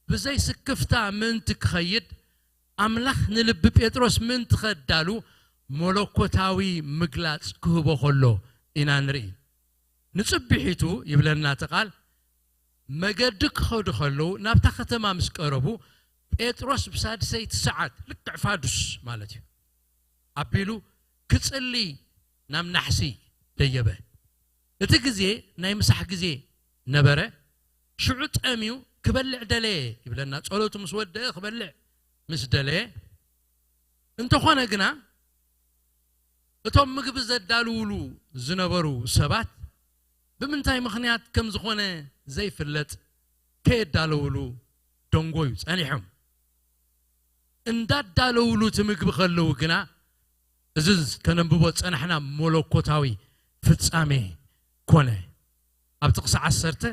ብዘይ ስክፍታ ምእንቲ ክኸይድ፣ ኣምላኽ ንልቢ ጴጥሮስ ምእንቲ ከዳሉ መለኮታዊ ምግላጽ ክህቦ ከሎ ኢና ንርኢ። ንጽብሒቱ ይብለና እቲ ቃል፣ መገዲ ክኸዱ ከለዉ ናብታ ከተማ ምስ ቀረቡ፣ ጴጥሮስ ብሳድሰይቲ ሰዓት ልክዕ ፋዱስ ማለት እዩ ኣቢሉ ክጽሊ ናብ ናሕሲ ደየበ። እቲ ግዜ ናይ ምሳሕ ግዜ ነበረ። ሽዑ ጠምዩ ክበልዕ ደለየ ይብለና። ጸሎቱ ምስ ወደአ ክበልዕ ምስ ደለየ፣ እንተኾነ ግና እቶም ምግቢ ዘዳልውሉ ዝነበሩ ሰባት ብምንታይ ምኽንያት ከም ዝኾነ ዘይፍለጥ ከየዳለውሉ ደንጎዩ ጸኒሖም። እንዳዳለውሉ እቲ ምግቢ ከለዉ ግና፣ እዚ ከነንብቦ ዝጸናሕና መለኮታዊ ፍጻሜ ኮነ። ኣብ ጥቕሲ ዓሰርተ፣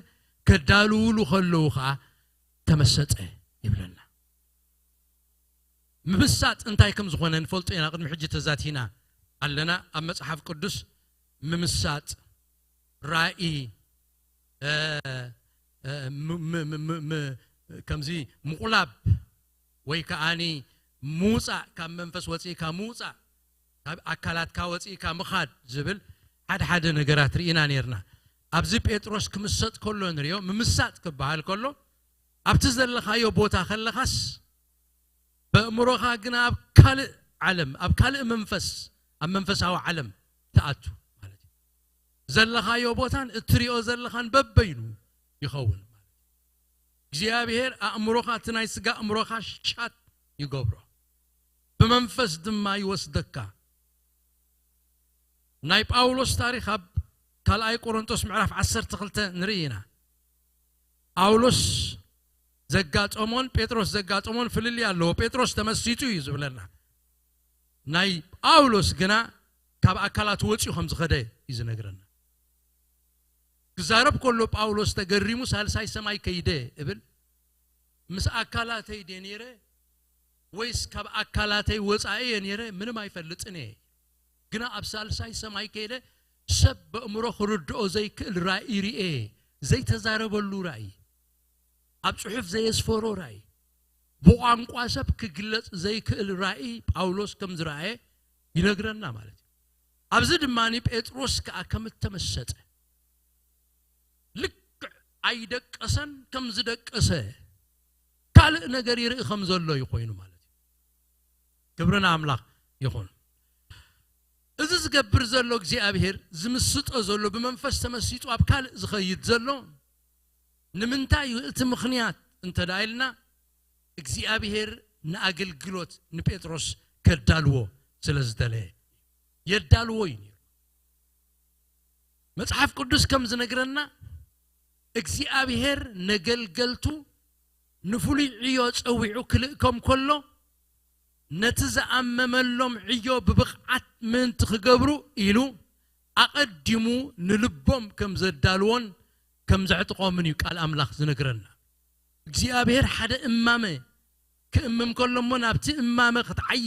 ከዳልውሉ ከለዉ ኸኣ ተመሰጠ ይብለና። ምምሳጥ እንታይ ከም ዝኾነ ንፈልጦ ኢና፣ ቅድሚ ሕጂ ተዛቲና ኣለና። ኣብ መጽሓፍ ቅዱስ ምምሳጥ፣ ራእይ፣ እ፣ እ፣ ም-፣ ም-፣ ም-፣ ም-፣ ም-፣ ከምዚ ምቑላብ ወይ ከኣኒ ምውጻእ፣ ካብ መንፈስ ወጺእካ ምውጻእ፣ ካብ ኣካላትካ ወጺእካ ምኻድ ዝብል ሓደ ሓደ ነገራት ርኢና ነርና። ኣብዚ ጴጥሮስ ክምሰጥ ከሎ ንሪኦ፣ ምምሳጥ ክበሃል ከሎ፣ ኣብቲ ዘለኻዮ ቦታ ከለኻስ፣ በእምሮኻ ግና ኣብ ካልእ ዓለም፣ ኣብ ካልእ መንፈስ፣ ኣብ መንፈሳዊ ዓለም ትኣቱ ማለት እዩ። ዘለኻዮ ቦታን እትሪኦ ዘለኻን በበይኑ ይኸውን ማለት እዩ። እግዚኣብሔር ኣእምሮኻ፣ እቲ ናይ ስጋ ኣእምሮኻ ሻት ይገብሮ። ብመንፈስ ድማ ይወስደካ። ናይ ጳውሎስ ታሪኽ ኣብ ካልኣይ ቆሮንቶስ ምዕራፍ ዓሰርተ ክልተ ንርኢ ኢና። ጳውሎስ ዘጋጠሞን ጴጥሮስ ዘጋጠሞን ፍልልይ ኣለዎ። ጴጥሮስ ተመሲጡ እዩ ዝብለና። ናይ ጳውሎስ ግና ካብ ኣካላቱ ወፂኡ ከም ዝኸደ እዩ ዝነግረና። ክዛረብ ከሎ ጳውሎስ ተገሪሙ፣ "ሳልሳይ ሰማይ ከይደ" እብል፣ "ምስ ኣካላተይ ድየ ነይረ ወይስ ካብ ኣካላተይ ወጻኢ እየ ነይረ? ምንም ኣይፈልጥን እየ። ግና ኣብ ሳልሳይ ሰማይ ከይደ፣ ሰብ በእምሮ ክርድኦ ዘይክእል ራእይ ርኤ፣ ዘይተዛረበሉ ራእይ፣ ኣብ ጽሑፍ ዘየስፈሮ ራእይ፣ ብቋንቋ ሰብ ክግለጽ ዘይክእል ራእይ ጳውሎስ ከም ዝረኣየ ይነግረና ማለት እዩ። ኣብዚ ድማ ጴጥሮስ ከኣ ከም እተመሰጠ፣ ልክዕ ኣይደቀሰን፣ ከም ዝደቀሰ ካልእ ነገር ይርኢ ከም ዘሎ እዩ ኮይኑ ማለት እዩ። ክብሪ ንኣምላኽ ይኹን። እዚ ዝገብር ዘሎ እግዚኣብሔር፣ ዝምስጦ ዘሎ፣ ብመንፈስ ተመሲጡ ኣብ ካልእ ዝኸይድ ዘሎ ንምንታይ እዩ? እቲ ምኽንያት እንተ ደኣ ኢልና፣ እግዚኣብሔር ንኣገልግሎት ንጴጥሮስ ከዳልዎ ስለ ዝደለየ፣ የዳልዎ እዩ ነይሩ። መጽሓፍ ቅዱስ ከም ዝነግረና፣ እግዚኣብሔር ነገልገልቱ ንፍሉይ ዕዮ ጸዊዑ ክልእኮም ከሎ፣ ነቲ ዝኣመመሎም ዕዮ ብብቕዓት ምእንቲ ክገብሩ ኢሉ፣ ኣቐዲሙ ንልቦም ከም ዘዳልዎን ከም ዘዕጥቖምን እዩ ቃል ኣምላኽ ዝነግረና። እግዚኣብሔር ሓደ እማመ ክእምም ከሎ እሞ፣ ናብቲ እማመ ክትዓዪ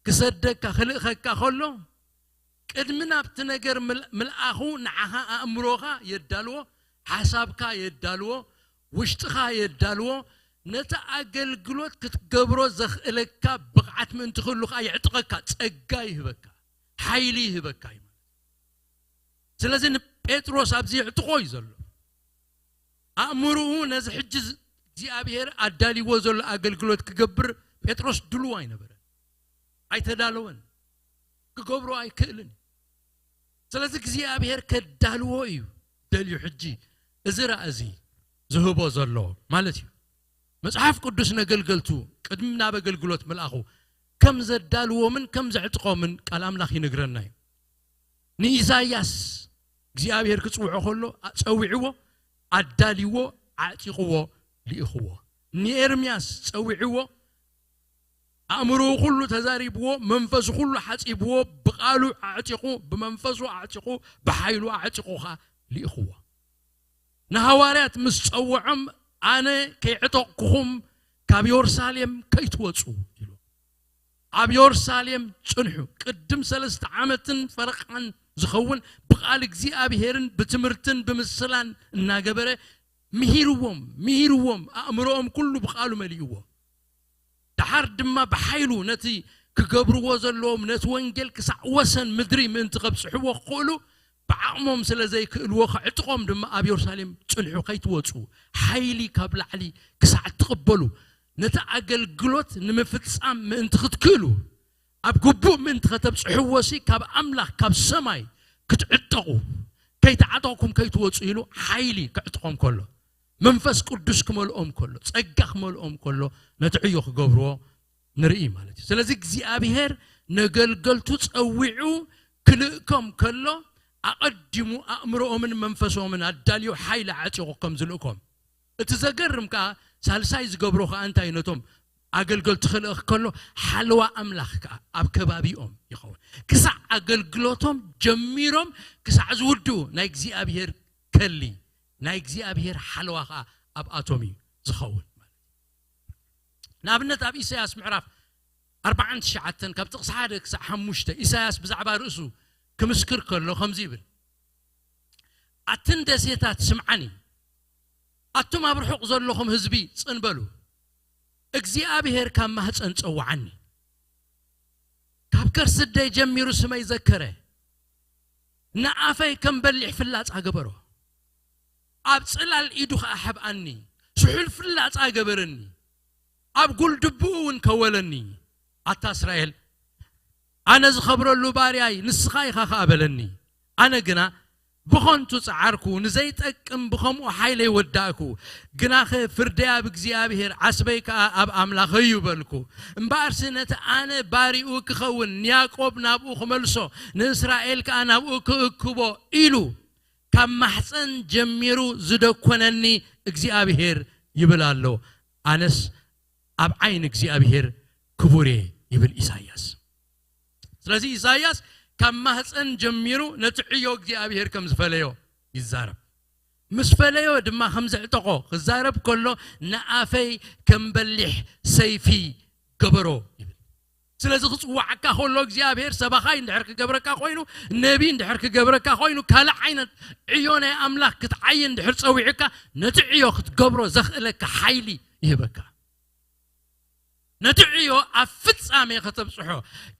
ክሰደካ፣ ክልእኸካ ከሎ፣ ቅድሚ ናብቲ ነገር ምል-፣ ምልኣኹ፣ ንዓኻ ኣእምሮኻ የዳልዎ፣ ሓሳብካ የዳልዎ፣ ውሽጥኻ የዳልዎ፣ ነቲ ኣገልግሎት ክትገብሮ ዘኽእለካ ብቕዓት ምእንቲ ክህሉ ከኣ የዕጥቐካ፣ ጸጋ ይህበካ፣ ሓይሊ ይህበካ እዩ ማለት። ስለዚ ንጴጥሮስ ኣብዚ የዕጥቖ እዩ ዘሎ። ኣእምሮኡ ነዚ ሕጂ ዝ-፣ እግዚኣብሔር ኣዳልይዎ ዘሎ ኣገልግሎት ክገብር ጴጥሮስ ድሉው ኣይነበረን፣ ኣይተዳለወን፣ ክገብሮ ኣይክእልን። ስለዚ እግዚኣብሔር ከዳልዎ እዩ ደልዩ ሕጂ እዚ ራእዚ ዝህቦ ዘሎ ማለት እዩ። መጽሓፍ ቅዱስ ነገልገልቱ ቅድሚ ናብ ኣገልግሎት ምልኣኹ ከም ዘዳልዎምን ከም ዘዕጥቆምን ቃል ኣምላኽ ይነግረና እዩ። ንኢሳይያስ እግዚኣብሔር ክጽውዖ ከሎ ጸዊዕዎ፣ ኣዳልዎ፣ ኣዕጢቕዎ፣ ልኢኽዎ። ንኤርምያስ ጸዊዕዎ፣ ኣእምሮኡ ኩሉ ተዛሪብዎ፣ መንፈሱ ኩሉ ሓጺብዎ፣ ብቓሉ ኣዕጢቑ፣ ብመንፈሱ ኣዕጢቑ፣ ብሓይሉ ኣዕጢቑ ኸኣ ልኢኽዎ። ንሃዋርያት ምስ ጸውዖም ኣነ ከይዕጠቕኩኹም ካብ የሩሳሌም ከይትወጹ ኢሉ። ኣብ የሩሳሌም ጽንሑ። ቅድም ሰለስተ ዓመትን ፈረቓን ዝኸውን ብቓል እግዚኣብሔርን ብትምህርትን ብምስላን እናገበረ ምሂርዎም ምሂርዎም ኣእምሮኦም ኩሉ ብቓሉ መሊእዎ። ደሓር ድማ ብሓይሉ ነቲ ክገብርዎ ዘለዎም ነቲ ወንጌል ክሳዕ ወሰን ምድሪ ምእንቲ ከብጽሕዎ ክኽእሉ ብዓቕሞም ስለ ዘይክእልዎ ከዕጥቖም ድማ ኣብ የሩሳሌም ጽንሑ ከይትወጹ ሓይሊ ካብ ላዕሊ ክሳዕ እትቕበሉ ነቲ ኣገልግሎት ንምፍጻም ምእንቲ ክትክእሉ ኣብ ግቡእ ምእንቲ ከተብጽሕዎ ሲ ካብ ኣምላኽ ካብ ሰማይ ክትዕጠቑ ከይተዓጠቕኩም ከይትወጹ ኢሉ ሓይሊ ከዕጥቖም ከሎ መንፈስ ቅዱስ ክመልኦም ከሎ ጸጋ ክመልኦም ከሎ ነቲ ዕዮ ክገብርዎ ንርኢ ማለት እዩ። ስለዚ እግዚኣብሔር ነገልገልቱ ጸዊዑ ክልእኮም ከሎ ኣቐዲሙ ኣእምሮኦምን መንፈሶምን ኣዳልዮ ሓይሊ ዓጢቑ ከም ዝልእኮም እቲ ዘገርም ከኣ ሳልሳይ ዝገብሮ ከኣ እንታይ ነቶም ኣገልገልቲ ክልእኽ ከሎ ሓለዋ ኣምላኽ ከኣ ኣብ ከባቢኦም ይኸውን። ክሳዕ ኣገልግሎቶም ጀሚሮም ክሳዕ ዝውድኡ ናይ እግዚኣብሔር ከሊ ናይ እግዚኣብሔር ሓለዋ ከኣ ኣብኣቶም እዩ ዝኸውን። ንኣብነት ኣብ ኢሳያስ ምዕራፍ ኣርባዓን ትሽዓተን ካብ ጥቕሲ ሓደ ክሳዕ ሓሙሽተ ኢሳያስ ብዛዕባ ርእሱ ክምስክር ከሎ ከምዚ ይብል፣ ኣትን ደሴታት ስምዓኒ፣ ኣቱም ኣብ ርሑቕ ዘለኹም ህዝቢ ጽን በሉ። እግዚኣብሔር ካብ ማህፀን ጸውዓኒ፣ ካብ ከርሲ ኣደይ ጀሚሩ ስመይ ዘከረ። ንኣፈይ ከም በሊሕ ፍላጻ ገበሮ፣ ኣብ ጽላል ኢዱ ኸኣ ሐብኣኒ። ስሑል ፍላጻ ገበረኒ፣ ኣብ ጉልድብኡ እውን ከወለኒ። ኣታ እስራኤል፣ ኣነ ዝኸብረሉ ባርያይ ንስኻ ኢኻ ኸኣ በለኒ። ኣነ ግና ብኸንቱ ጸዓርኩ፣ ንዘይጠቅም ብኸምኡ ሓይለይ ወዳእኩ። ግናኸ ፍርደይ ኣብ እግዚኣብሔር፣ ዓስበይ ከኣ ኣብ ኣምላኸይ እዩ በልኩ። እምበኣርሲ ነቲ ኣነ ባሪኡ ክኸውን፣ ንያዕቆብ ናብኡ ክመልሶ፣ ንእስራኤል ከኣ ናብኡ ክእክቦ ኢሉ ካብ ማሕፀን ጀሚሩ ዝደኮነኒ እግዚኣብሔር ይብል ኣሎ። ኣነስ ኣብ ዓይኒ እግዚኣብሔር ክቡር እየ ይብል ኢሳይያስ። ስለዚ ኢሳይያስ ካብ ማህፀን ጀሚሩ ነቲ ዕዮ እግዚኣብሔር ከም ዝፈለዮ ይዛረብ። ምስ ፈለዮ ድማ ከም ዘዕጠቆ ክዛረብ ከሎ ንኣፈይ ከም በሊሕ ሰይፊ ገበሮ ይብል። ስለዚ ክፅዋዓካ ከሎ እግዚኣብሔር ሰባኻይ እንድሕር ክገብረካ ኮይኑ ነቢ እንድሕር ክገብረካ ኮይኑ ካልእ ዓይነት ዕዮ ናይ ኣምላኽ ክትዓይ እንድሕር ፀዊዕካ ነቲ ዕዮ ክትገብሮ ዘኽእለካ ሓይሊ ይህበካ። ነቲ ዕዮ ኣብ ፍጻሜ ከተብጽሖ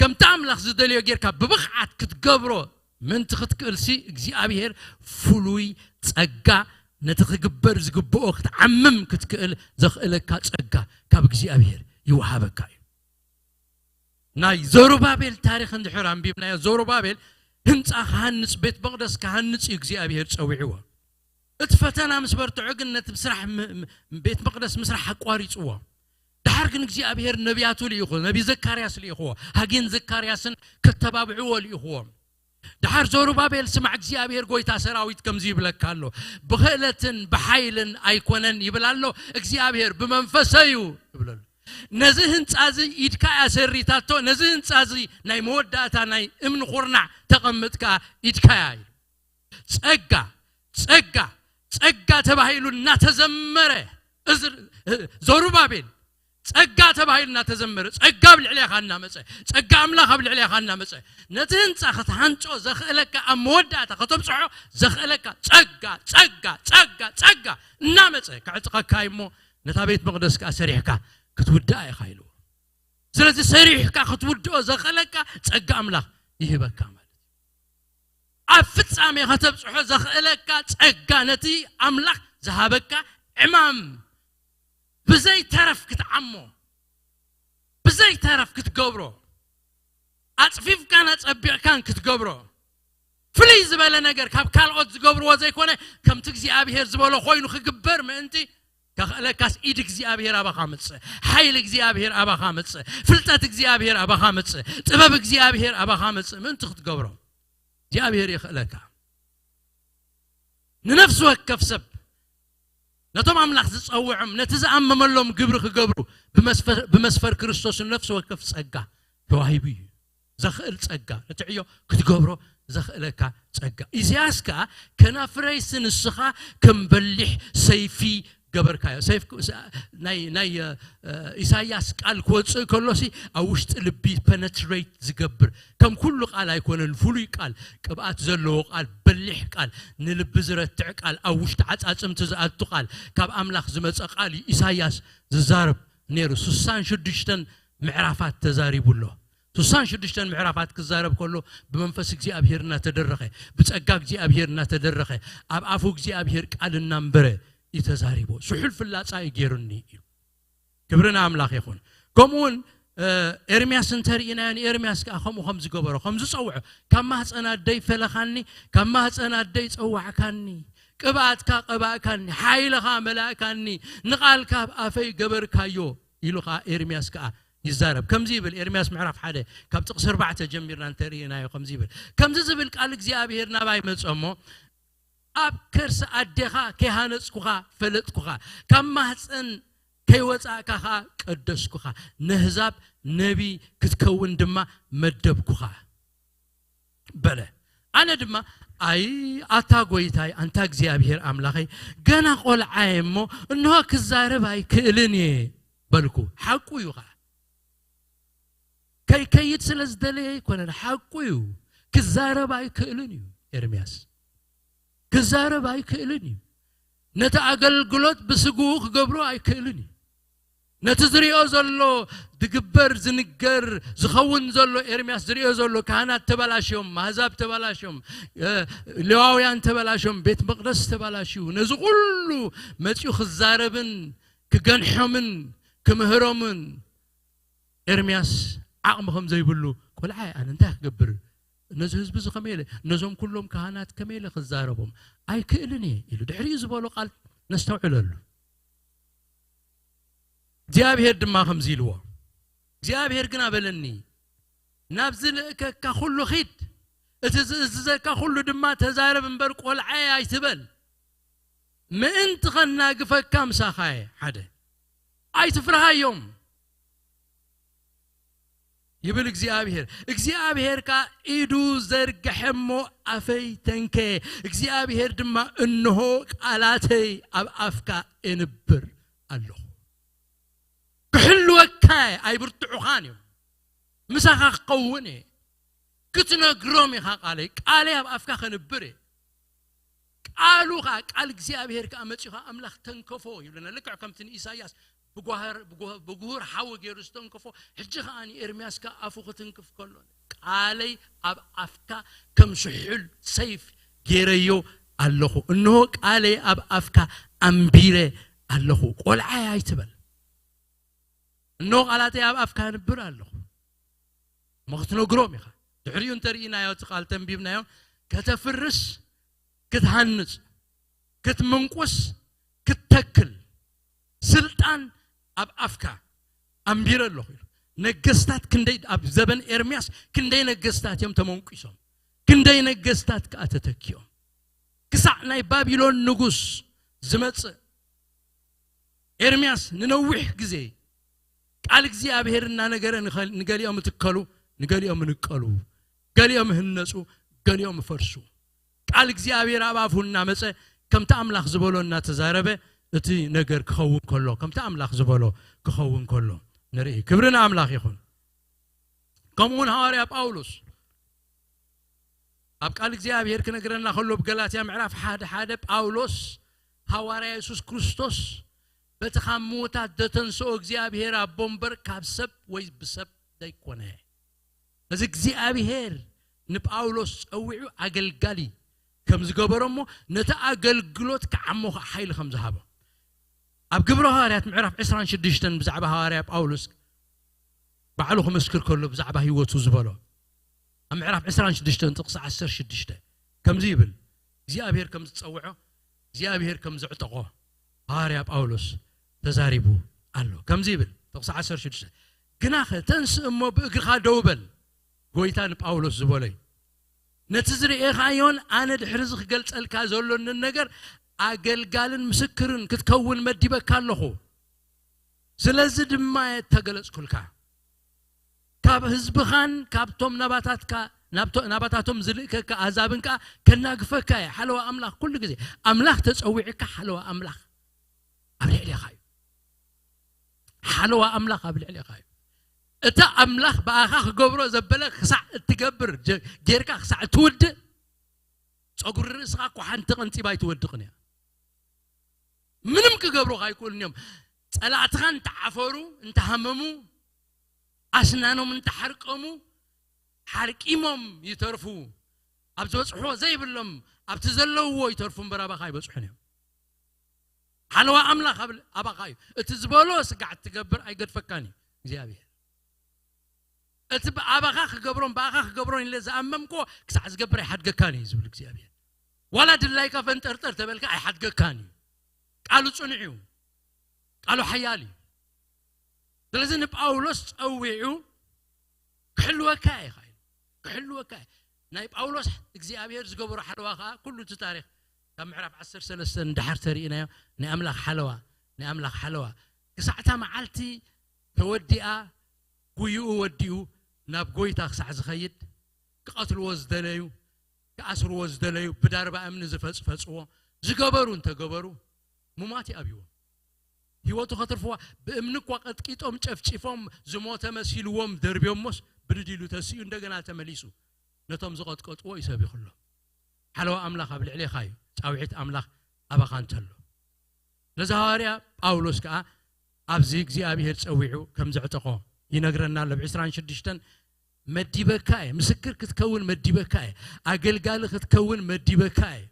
ከምቲ ኣምላኽ ዝደልዮ ጌርካ ብብቕዓት ክትገብሮ ምእንቲ ክትክእልሲ እግዚኣብሔር ፍሉይ ጸጋ ነቲ ክግበር ዝግብኦ ክትዓምም ክትክእል ዘኽእለካ ጸጋ ካብ እግዚኣብሔር ይወሃበካ እዩ። ናይ ዘሩባቤል ታሪኽ እንድሕር ኣንቢብናዮ ዘሩባቤል ህንፃ ክሃንፅ ቤት መቕደስ ክሃንፅ እዩ እግዚኣብሔር ጸዊዕዎ። እቲ ፈተና ምስ በርትዖ ግን ነቲ ስራሕ ቤት መቕደስ ምስራሕ ኣቋሪፅዎ። ድሓር ግን እግዚኣብሔር ነቢያቱ ልኢኹ ነቢ ዘካርያስ ልኢኽዎ ሃጌን ዘካርያስን ከተባብዕዎ ልኢኽዎም። ድሓር ዘሩባቤል ስማዕ እግዚኣብሔር ጎይታ ሰራዊት ከምዚ ይብለካ ኣሎ፣ ብኽእለትን ብሓይልን ኣይኮነን ይብል ኣሎ እግዚኣብሔር፣ ብመንፈሰይ እዩ ይብለሉ። ነዚ ህንፃ እዚ ኢድካ እያ ሰሪታቶ፣ ነዚ ህንፃ እዚ ናይ መወዳእታ ናይ እምኒ ኩርናዕ ተቐምጥካ ኢድካ እያ ኢሉ። ጸጋ ጸጋ ጸጋ ተባሂሉ እናተዘመረ እዚ ዘሩባቤል ጸጋ ተባሂሉ እናተዘመረ ጸጋ ኣብ ልዕሌኻ እናመጸ ጸጋ ኣምላኽ ኣብ ልዕሌኻ እናመጸ ነቲ ህንፃ ክትሃንጾ ዘኽእለካ ኣብ መወዳእታ ከተብፅሖ ዘኽእለካ ጸጋ ጸጋ ጸጋ ጸጋ እናመጸ ክዕጥቐካ እሞ ነታ ቤት መቕደስ ከዓ ሰሪሕካ ክትውድኣ ኢኻ ኢልዎ። ስለዚ ሰሪሕካ ክትውድኦ ዘኽእለካ ጸጋ ኣምላኽ ይህበካ ማለት እዩ። ኣብ ፍጻሜ ከተብጽሖ ዘኽእለካ ጸጋ ነቲ ኣምላኽ ዝሃበካ ዕማም ብዘይ ተረፍ ክትዓሞ ብዘይ ተረፍ ክትገብሮ ኣጽፊፍካን ኣጸቢቕካን ክትገብሮ ፍልይ ዝበለ ነገር ካብ ካልኦት ዝገብርዎ ዘይኮነ፣ ከምቲ እግዚኣብሔር ዝበሎ ኮይኑ ክግበር ምእንቲ ከኽእለካስ፣ ኢድ እግዚኣብሔር ኣባኻ ምጽእ፣ ሓይሊ እግዚኣብሔር ኣባኻ ምጽእ፣ ፍልጠት እግዚኣብሔር ኣባኻ ምጽእ፣ ጥበብ እግዚኣብሔር ኣባኻ ምጽእ ምእንቲ ክትገብሮ እግዚኣብሔር የኽእለካ። ንነፍሲ ወከፍ ሰብ፣ ነቶም ኣምላኽ ዝጸውዖም፣ ነቲ ዝኣመመሎም ግብሪ ክገብሩ ብመስፈር፣ ብመስፈር ክርስቶስ ንነፍሲ ወከፍ ጸጋ ተዋሂቡ እዩ። ዘኽእል ጸጋ፣ ንትዕዮ ክትገብሮ ዘኽእለካ ጸጋ። ኢሳያስ ከኣ፣ ከናፍረይሲ ንስኻ ከም በሊሕ ሰይፊ ገበርካዮ። ሰይፍ ክ-፣ ስ-፣ ናይ፣ ናይ፣ እ፣ ኢሳያስ ቃል ክወጽእ ከሎሲ፣ ኣብ ውሽጢ ልቢ ፐነትሬት ዝገብር፣ ከም ኩሉ ቃል ኣይኮነን፣ ፍሉይ ቃል፣ ቅብኣት ዘለዎ ቃል፣ በሊሕ ቃል፣ ንልቢ ዝረትዕ ቃል፣ ኣብ ውሽጢ ዓጻጽምቲ ዝኣቱ ቃል፣ ካብ ኣምላኽ ዝመጸ ቃል እዩ ኢሳያስ ዝዛረብ ነይሩ። ስሳን ሽዱሽተን ምዕራፋት ተዛሪቡ ኣሎ። ስሳን ሽዱሽተን ምዕራፋት ክዛረብ ከሎ፣ ብመንፈስ እግዚኣብሔር እናተደረኸ፣ ብጸጋ እግዚኣብሔር እናተደረኸ፣ ኣብ ኣፉ እግዚኣብሔር ቃል እናንበረ እዩ ተዛሪቡ። ስሑል ፍላጻ እዩ ገይሩኒ እዩ። ክብሪ ንኣምላኽ ይኹን። ከምኡ እውን፣ እ፣ ኤርምያስ እንተርኢናዮ፣ ንኤርምያስ ከኣ ከምኡ ከም ዝገበሮ፣ ከም ዝጸውዖ፣ "ካብ ማህጸን ኣደይ ፈለኻኒ፣ ካብ ማህጸን ኣደይ ጸዋዕካኒ፣ ቅብኣትካ ቀባእካኒ፣ ሓይልኻ መላእካኒ፣ ንቓልካ ኣብ ኣፈይ ገበርካዮ" ኢሉ ከኣ ኤርምያስ ከኣ ይዛረብ። ከምዚ ይብል፣ ኤርምያስ ምዕራፍ ሓደ ካብ ጥቕሲ ኣርባዕተ ጀሚርና እንተርኢናዮ ከምዚ ይብል፣ "ከምዚ ዝብል ቃል እግዚኣብሔር ናባይ መጸ እሞ፣ ኣብ ከርሲ ኣዴኻ ከይሃነጽኩኻ ፈለጥኩኻ፣ ካብ ማህጸን ከይወጻእካ ኸኣ ቀደስኩኻ፣ ነህዛብ ነቢ ክትከውን ድማ መደብኩኻ" በለ። ኣነ ድማ፣ "ኣይ፣ ኣታ ጐይታይ፣ ኣንታ እግዚኣብሔር ኣምላኸይ፣ ገና ቈልዓ እየ እሞ፣ እንሆ ክዛረብ ኣይክእልን እየ" በልኩ። ሓቁ እዩ ኸዓ። ከይከይድ ስለ ዝደለየ ኣይኮነን፣ ሓቁ እዩ። ክዛረብ ኣይክእልን እዩ ኤርምያስ። ክዛረብ ኣይክእልን እዩ። ነቲ ኣገልግሎት ብስግኡ ክገብሮ ኣይክእልን እዩ። ነቲ ዝሪኦ ዘሎ፣ ዝግበር፣ ዝንገር፣ ዝኸውን ዘሎ፣ ኤርምያስ ዝሪኦ ዘሎ፣ ካህናት ተበላሽዮም፣ ኣህዛብ ተበላሽዮም፣ እ፣ ሌዋውያን ተበላሽዮም፣ ቤት መቕደስ ተበላሽዩ፣ ነዚ ኩሉ መጺኡ ክዛረብን ክገንሖምን ክምህሮምን ኤርምያስ ዓቕሚ ከም ዘይብሉ፣ "ቆልዓ እየ ኣነ፣ እንታይ ክገብር? ነዚ ህዝቢ እዚ ከመይ ኢለ፣ ነዞም ኩሎም ካህናት ከመይ ኢለ ክዛረቦም? ኣይክእልን እየ" ኢሉ። ድሕሪኡ ዝበሎ ቃል ነስተውዕለሉ። እግዚኣብሔር ድማ ከምዚ ኢልዎ፣ እግዚኣብሔር ግና በለኒ፣ "ናብ ዝልእከካ ኩሉ ኺድ፣ እቲ ዝእዝዘካ ኩሉ ድማ ተዛረብ እምበር፣ ቆልዓ እየ ኣይትበል። ምእንቲ ኸናግፈካ ምሳኻ እየ"። ሓደ፣ "ኣይትፍርሃዮም" ይብል እግዚኣብሔር። እግዚኣብሔር ከኣ ኢዱ ዘርግሐ እሞ ኣፈይ ተንከየ። እግዚኣብሔር ድማ፣ "እንሆ ቃላተይ ኣብ ኣፍካ እንብር ኣለኹ። ክሕልወካ እየ፣ ኣይብርትዑኻን እዮም። ምሳኻ ክኸውን እየ። ክትነግሮም ኢኻ ቃለይ። ቃለይ ኣብ ኣፍካ ከንብር እየ።" ቃሉ ኸዓ፣ ቃል እግዚኣብሔር ከኣ መጺኡ ኸዓ ኣምላኽ ተንከፎ ይብለና። ልክዕ ከምቲ ንኢሳይያስ ብጓህር-፣ ብጉ-፣ ብጉሁር ሓዊ ገይሩ ዝተንከፎ፣ ሕጂ ኸዓ ንኤርምያስ ከኣ ኣፉ ክትንክፍ ከሎ፣ "ቃለይ ኣብ ኣፍካ ከም ስሑል ሰይፍ ገይረዮ ኣለኹ። እንሆ ቃለይ ኣብ ኣፍካ ኣንቢረ ኣለኹ። ቆልዓይ ኣይትበል። እንሆ ቃላተይ ኣብ ኣፍካ ኣንብር ኣለኹ" እሞ ክትነግሮም ኢኻ። ድሕሪኡ እንተርኢናዮ፣ እቲ ቃል ተንቢብናዮ፣ "ከተፍርስ፣ ክትሃንጽ፣ ክትምንቁስ፣ ክትተክል፣ ስልጣን ኣብ ኣፍካ ኣንቢረ ኣለኹ" ኢሉ። ነገስታት ክንደይ፣ ኣብ ዘበን ኤርምያስ ክንደይ ነገስታት እዮም ተመንቂሶም፣ ክንደይ ነገስታት ከኣ ተተኪኦም። ክሳዕ ናይ ባቢሎን ንጉስ ዝመጽእ፣ ኤርምያስ ንነዊሕ ግዜ ቃል እግዚኣብሔር እናነገረ፣ ንኸ-፣ ንገሊኦም እትከሉ፣ ንገሊኦም እንቀሉ፣ ገሊኦም ህነጹ፣ ገሊኦም ፈርሱ። ቃል እግዚኣብሔር ኣብ ኣፉ እናመጸ፣ ከምቲ ኣምላኽ ዝበሎ እናተዛረበ፣ እቲ ነገር ክኸውን ከሎ፣ ከምቲ ኣምላኽ ዝበሎ ክኸውን ከሎ ንርኢ። ክብሪ ንኣምላኽ ይኹን። ከምኡ እውን ሃዋርያ ጳውሎስ ኣብ ቃል እግዚኣብሔር ክነግረና ከሎ፣ ብገላትያ ምዕራፍ ሓደ ሓደ፣ ጳውሎስ ሃዋርያ የሱስ ክርስቶስ በቲ ካብ ምዉታት ዘተንስኦ እግዚኣብሔር ኣቦ እምበር ካብ ሰብ ወይ ብሰብ ዘይኮነ። እዚ እግዚኣብሔር ንጳውሎስ ጸዊዑ ኣገልጋሊ ከም ዝገበሮ እሞ፣ ነቲ ኣገልግሎት ክዓሞ ኸዓ ሓይሊ ከም ዝሃቦ፣ ኣብ ግብረ ሃዋርያት ምዕራፍ ዕስራን ሽዱሽተን ብዛዕባ ሃዋርያ ጳውሎስ ባዕሉ ክምስክር ከሎ፣ ብዛዕባ ህይወቱ ዝበሎ፣ ኣብ ምዕራፍ ዕስራን ሽዱሽተን ጥቕሲ ዓሰርተ ሽዱሽተ፣ ከምዚ ይብል እግዚኣብሔር ከም ዝጸውዖ እግዚኣብሔር ከም ዘዕጠቖ ሃዋርያ ጳውሎስ ተዛሪቡ ኣሎ። ከምዚ ይብል ጥቕሲ ዓሰርተ ሽዱሽተ፣ ግናኸ ተንስእ እሞ ብእግርኻ ደው በል፣ ጎይታ ንጳውሎስ ዝበሎ እዩ። ነቲ ዝርእኻዮን ኣነ ድሕሪ እዚ ክገልጸልካ ዘሎንን ነገር ኣገልጋልን ምስክርን ክትከውን መዲበካ ኣለኹ። ስለዚ ድማ እየ እተገለጽኩልካ። ካብ ህዝብኻን ካብቶም ናባታትካ ናባታቶም ዝልእከካ ኣዛብን ከዓ ከናግፈካ እየ። ሓለዋ ኣምላኽ ኩሉ ግዜ ኣምላኽ ተጸዊዕካ ሓለዋ ኣምላኽ ኣብ ልዕሌኻ እዩ። ሓለዋ ኣምላኽ ኣብ ልዕሌኻ እዩ። እቲ ኣምላኽ ብኣኻ ክገብሮ ዘበለ ክሳዕ እትገብር ጌርካ ክሳዕ እትውድእ ጸጉሪ ርእስኻ እኳ ሓንቲ ቀንጺባ ኣይትወድቕን እያ። ምንም ክገብሩኻ ኣይክእሉን እዮም። ጸላእትኻ እንተዓፈሩ እንተሃመሙ ኣስናኖም እንተሓርቀሙ ሓርቂሞም ይተርፉ። ኣብ ዝበጽሕዎ ዘይብሎም ኣብቲ ዘለውዎ ይተርፉ እምበር ኣባኻ ኣይበጽሑን እዮም። ሓለዋ ኣምላኽ ኣባኻ እዩ። እቲ ዝበሎ ስጋዕ ትገብር ኣይገድፈካን እዩ እግዚኣብሔር። እቲ ብኣባኻ ክገብሮን ብኣኻ ክገብሮን ኢለ ዝኣመምኮ ክሳዕ ዝገብር ኣይሓድገካን እዩ ዝብል እግዚኣብሔር። ዋላ ድላይካ ፈንጠርጠር ተበልካ ኣይሓድገካን እዩ። ቃሉ ጽኑዕ እዩ። ቃሉ ሓያል እዩ። ስለዚ ንጳውሎስ ጸዊዑ ክሕልወካ እየ ካ ክሕልወካ እየ። ናይ ጳውሎስ እግዚኣብሔር ዝገበሮ ሓለዋ ከዓ ኩሉ እቲ ታሪክ ካብ ምዕራፍ ዓሰርተ ሰለስተ ንድሓር ተርእናዮ ናይ ኣምላኽ ሓለዋ ናይ ኣምላኽ ሓለዋ ክሳዕታ መዓልቲ ተወዲኣ ጉይኡ ወዲኡ ናብ ጎይታ ክሳዕ ዝኸይድ ክቐትልዎ ዝደለዩ ክኣስርዎ ዝደለዩ ብዳርባ እምኒ ዝፈፅፈፅዎ ዝገበሩ እንተገበሩ ሙማት ይኣብይዎም። ህይወቱ ከትርፍዋ ብእምኒ እኳ ቀጥቂጦም ጨፍጪፎም ዝሞተ መሲልዎም ደርብዮሞስ ብድድ ኢሉ ተሲኡ እንደገና ተመሊሱ ነቶም ዝቐጥቀጥዎ ይሰቢኹሎም። ሓለዋ ኣምላኽ ኣብ ልዕሌኻ እዩ። ጻውዒት ኣምላኽ ኣባኻ እንተሎ ነዚ ሃዋርያ ጳውሎስ ከኣ ኣብዚ እግዚኣብሔር ጸዊዑ ከም ዘዕጠቖ ይነግረና ኣሎ። ብ ዕስራን ሽዱሽተን መዲበካ እየ፣ ምስክር ክትከውን መዲበካ እየ፣ ኣገልጋሊ ክትከውን መዲበካ እየ።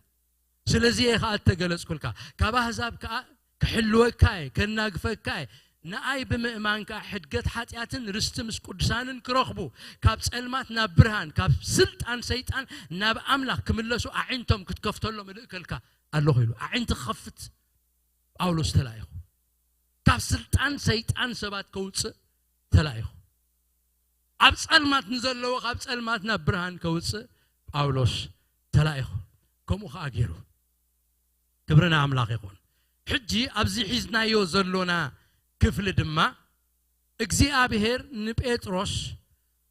ስለዚ እየ ከኣ እተገለጽኩልካ፣ ካብ ኣህዛብ ከኣ ክሕልወካ እየ፣ ከናግፈካ እየ። ንኣይ ብምእማን ከኣ ሕድገት ሓጢኣትን ርስቲ ምስ ቅዱሳንን ክረኽቡ፣ ካብ ጸልማት ናብ ብርሃን፣ ካብ ስልጣን ሰይጣን ናብ ኣምላኽ ክምለሱ ኣዒንቶም ክትከፍተሎም እልእከልካ ኣለኹ ኢሉ። ኣዒንቲ ክኸፍት ጳውሎስ ተላኢኹ። ካብ ስልጣን ሰይጣን ሰባት ከውፅእ ተላኢኹ። ኣብ ጸልማት ንዘለዎ ካብ ጸልማት ናብ ብርሃን ከውፅእ ጳውሎስ ተላኢኹ። ከምኡ ከዓ ገይሩ። ክብሪ ንኣምላኽ ይኹን። ሕጂ ኣብዚ ሒዝናዮ ዘሎና ክፍሊ ድማ እግዚኣብሔር ንጴጥሮስ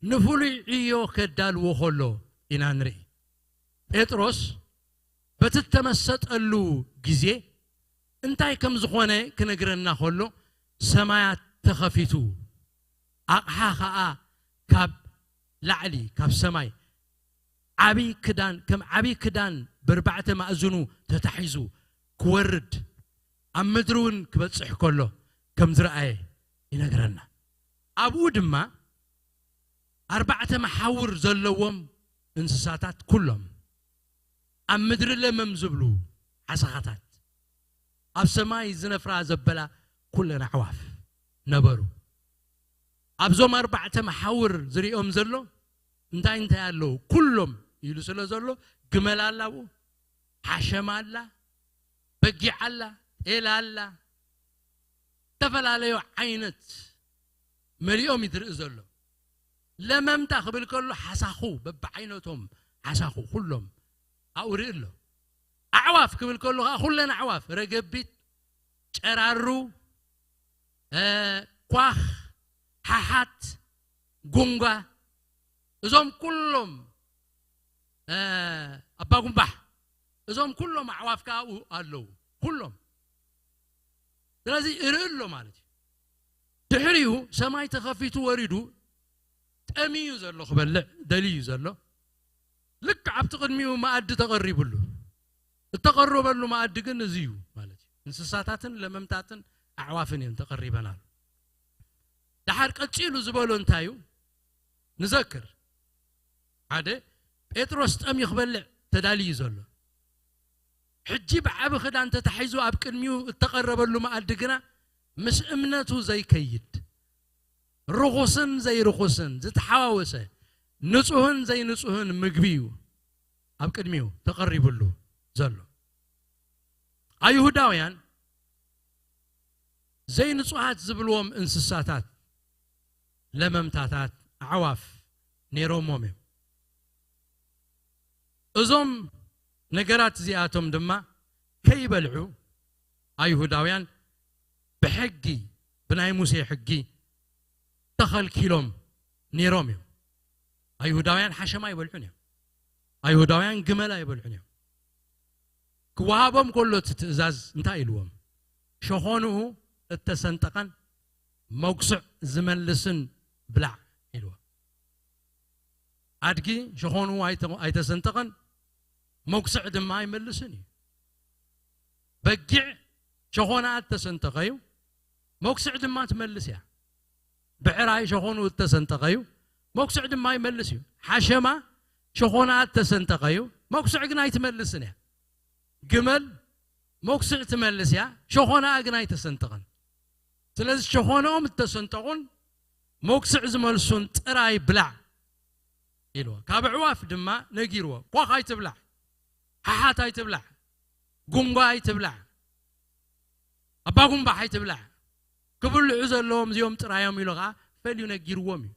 ንፍሉይ ዕዮ ከዳልዎ ከሎ ኢና ንርኢ። ጴጥሮስ በቲ እተመሰጠሉ ግዜ እንታይ ከም ዝኾነ ክነግረና ከሎ ሰማያት ተኸፊቱ ኣቕሓ ኸኣ ካብ ላዕሊ ካብ ሰማይ ዓብዪ ክዳን ከም ዓብዪ ክዳን በርባዕተ ማእዝኑ ተታሒዙ ክወርድ ኣብ ምድሪ እውን ክበጽሕ ከሎ ከም ዝረኣየ ይነግረና። ኣብኡ ድማ ኣርባዕተ መሓውር ዘለዎም እንስሳታት ኩሎም ኣብ ምድሪ ለመም ዝብሉ ሓሰኻታት ኣብ ሰማይ ዝነፍራ ዘበላ ኩለን ኣዕዋፍ ነበሩ። ኣብዞም ኣርባዕተ መሓውር ዝሪኦም ዘሎ እንታይ እንታይ ኣለዉ? ኩሎም ኢሉ ስለ ዘሎ ግመል ኣላ፣ ኣብኡ ሓሸማ ኣላ፣ በጊዕ ኣላ፣ ጤል ኣላ፣ ዝተፈላለዩ ዓይነት መሊኦም እዩ ዝርኢ ዘሎ። ለመምታ ክብል ከሎ ሓሳኹ በብዓይነቶም ሓሳኹ ኩሎም ኣብኡ ርኢ ኣሎ። ኣዕዋፍ ክብል ከሎ ከዓ ኩለን ኣዕዋፍ ረገቢት፣ ጨራሩ፣ ኳኽ፣ ሓሓት፣ ጉንጓ እዞም ኩሎም ኣባጉምባሕ እዞም ኩሎም ኣዕዋፍ ከዓ ኣብኡ ኣለዉ። ኩሎም ስለዚ እርኢ ኣሎ ማለት እዩ። ድሕሪኡ ሰማይ ተኸፊቱ ወሪዱ ጠምዩ ዘሎ ክበልዕ ደልዩ ዘሎ ልክዕ ኣብቲ ቅድሚኡ መኣዲ ተቐሪቡሉ እተቐረበሉ መኣዲ ግን እዚ እዩ ማለት እዩ። እንስሳታትን ለመምታትን ኣዕዋፍን እየን ተቐሪበናሉ። ደሓር ቀጺሉ ዝበሎ እንታይ እዩ? ንዘክር ሓደ ጴጥሮስ ጠምዩ ክበልዕ ተዳልዩ ዘሎ ሕጂ ብዓቢ ክዳን ተታሒዙ ኣብ ቅድሚኡ እተቐረበሉ መኣዲ ግና ምስ እምነቱ ዘይከይድ ርኹስን ዘይርኹስን ዝተሓዋወሰ ንጹህን ዘይንጹህን ምግቢ እዩ። ኣብ ቅድሚኡ ተቐሪቡሉ ዘሎ። ኣይሁዳውያን ዘይንጹሃት ዝብልዎም እንስሳታት፣ ለመምታታት፣ ኣዕዋፍ ነይሮሞም እዮም። እዞም ነገራት እዚኣቶም ድማ ከይበልዑ ኣይሁዳውያን ብሕጊ፣ ብናይ ሙሴ ሕጊ ተኸልኪሎም ነይሮም እዮም። ኣይሁዳውያን ሓሸማ ኣይበልዑን እዮም። ኣይሁዳውያን ግመል ኣይበልዑን እዮም። ክወሃቦም ከሎ እቲ ትእዛዝ እንታይ ኢልዎም? ሸኾንኡ እተሰንጠቐን መጉስዕ ዝመልስን ብላዕ ኢልዎም። ኣድጊ ሸኾንኡ ኣይተ-፣ ኣይተሰንጠቐን፣ መጉስዕ ድማ ኣይመልስን እዩ። በጊዕ ሸኾንኣ እተሰንጠቐ እዩ፣ መጉስዕ ድማ ትመልስ እያ። ብዕራይ ሸኾንኡ እተሰንጠቐ እዩ፣ መጉስዕ ድማ ይመልስ እዩ። ሓሸማ ሸኾንኣ እተሰንጠቐ እዩ፣ መጉስዕ ግን ኣይትመልስን እያ። ግመል መጉስዕ ትመልስ እያ፣ ሸኾንኣ ግን ኣይተሰንጠቐን። ስለዚ ሸኾንኦም እተሰንጠቑን መጉስዕ ዝመልሱን ጥራይ ብላዕ ኢልዎ። ካብ ኣዕዋፍ ድማ ነጊርዎ፣ ኳኽ ኣይትብላዕ፣ ሓሓት ኣይትብላዕ፣ ጉንጓ ኣይትብላዕ፣ ኣባጉምባሕ ኣይትብላዕ፣ ክብልዑ ዘለዎም እዚኦም ጥራዮም ኢሉ ኸዓ ፈልዩ ነጊርዎም እዩ።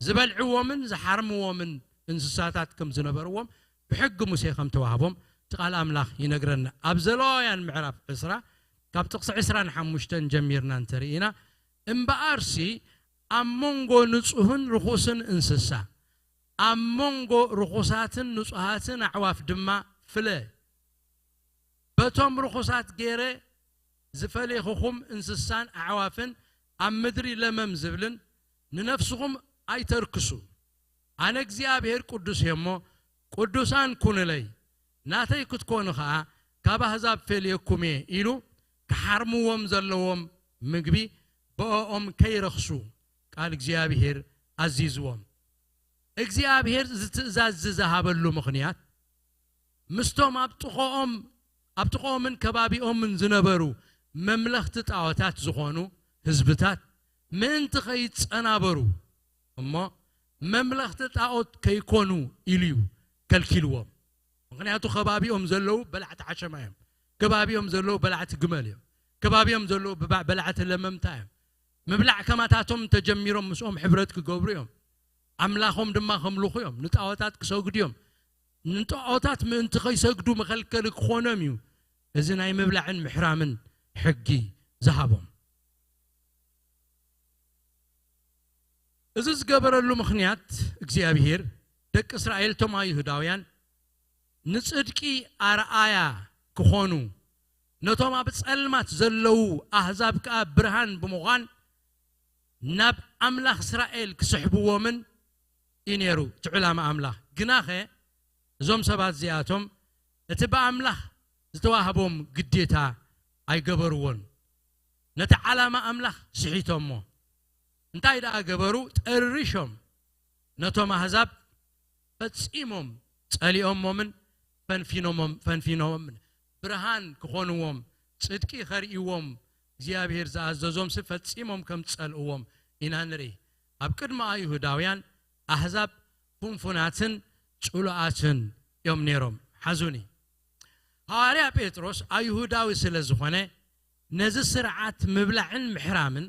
ዝበልዕዎምን ዝሓርምዎምን እንስሳታት ከም ዝነበርዎም ብሕጊ ሙሴ ከም ተዋህቦም እቲ ቃል ኣምላኽ ይነግረና። ኣብ ዘለዋውያን ምዕራፍ ዕስራ ካብ ጥቕሲ ዕስራን ሓሙሽተን ጀሚርና እንተርኢና፣ እምበኣርሲ ኣብ መንጎ ንጹህን ርኹስን እንስሳ፣ ኣብ መንጎ ርኹሳትን ንጹሃትን ኣዕዋፍ ድማ ፍለ። በቶም ርኹሳት ገይረ ዝፈሌኹኹም እንስሳን ኣዕዋፍን ኣብ ምድሪ ለመም ዝብልን ንነፍስኹም ኣይተርክሱ። ኣነ እግዚኣብሔር ቅዱስ እየ እሞ ቅዱሳን ኩኑለይ፣ ናተይ ክትኮኑ ኸኣ ካብ ኣህዛብ ፈልየኩም እየ ኢሉ ክሓርምዎም ዘለዎም ምግቢ ብእኦም ከይረኽሱ ቃል እግዚኣብሔር ኣዚዝዎም። እግዚኣብሔር እዚ ትእዛዝ እዚ ዝሃበሉ ምኽንያት ምስቶም ኣብ ጥቕኦም፣ ኣብ ጥቕኦምን ከባቢኦምን ዝነበሩ መምለኽቲ ጣዖታት ዝኾኑ ህዝብታት ምእንቲ ከይጸናበሩ እሞ መምለኽቲ ጣዖት ከይኮኑ ኢሉ እዩ ከልኪልዎም። ምኽንያቱ ከባቢኦም ዘለዉ በላዕቲ ሓሸማ እዮም። ከባቢኦም ዘለዉ በላዕቲ ግመል እዮም። ከባቢኦም ዘለዉ ብባ-፣ በላዕቲ ለመምታ እዮም። ምብላዕ ከማታቶም እንተጀሚሮም ምስኦም ሕብረት ክገብሩ እዮም። ኣምላኾም ድማ ከምልኹ እዮም። ንጣዖታት ክሰግዱ እዮም። ንጣዖታት ምእንቲ ከይሰግዱ መኸልከሊ ክኾኖም እዩ እዚ ናይ ምብላዕን ምሕራምን ሕጊ ዝሃቦም። እዚ ዝገበረሉ ምኽንያት እግዚኣብሔር ደቂ እስራኤል፣ እቶም ኣይሁዳውያን፣ ንጽድቂ ኣርኣያ ክኾኑ፣ ነቶም ኣብ ጸልማት ዘለዉ ኣህዛብ ከኣ ብርሃን ብምዃን ናብ ኣምላኽ እስራኤል ክስሕብዎምን እዩ ነይሩ እቲ ዕላማ ኣምላኽ። ግናኸ እዞም ሰባት እዚኣቶም እቲ ብኣምላኽ ዝተዋህቦም ግዴታ ኣይገበርዎን። ነቲ ዓላማ ኣምላኽ ስሒቶሞ። እንታይ ደኣ ገበሩ? ጠርሪሾም ነቶም ኣህዛብ ፈጺሞም ጸሊኦሞምን ፈንፊኖሞም፣ ፈንፊኖሞምን ብርሃን ክኾንዎም፣ ጽድቂ ከርእይዎም እግዚኣብሔር ዝኣዘዞምሲ ፈጺሞም ከም ዝጸልእዎም ኢና ንርኢ። ኣብ ቅድሚ ኣይሁዳውያን ኣህዛብ ፍንፉናትን ጽሉኣትን እዮም ነይሮም። ሓዙኒ። ሃዋርያ ጴጥሮስ ኣይሁዳዊ ስለ ዝኾነ ነዚ ስርዓት ምብላዕን ምሕራምን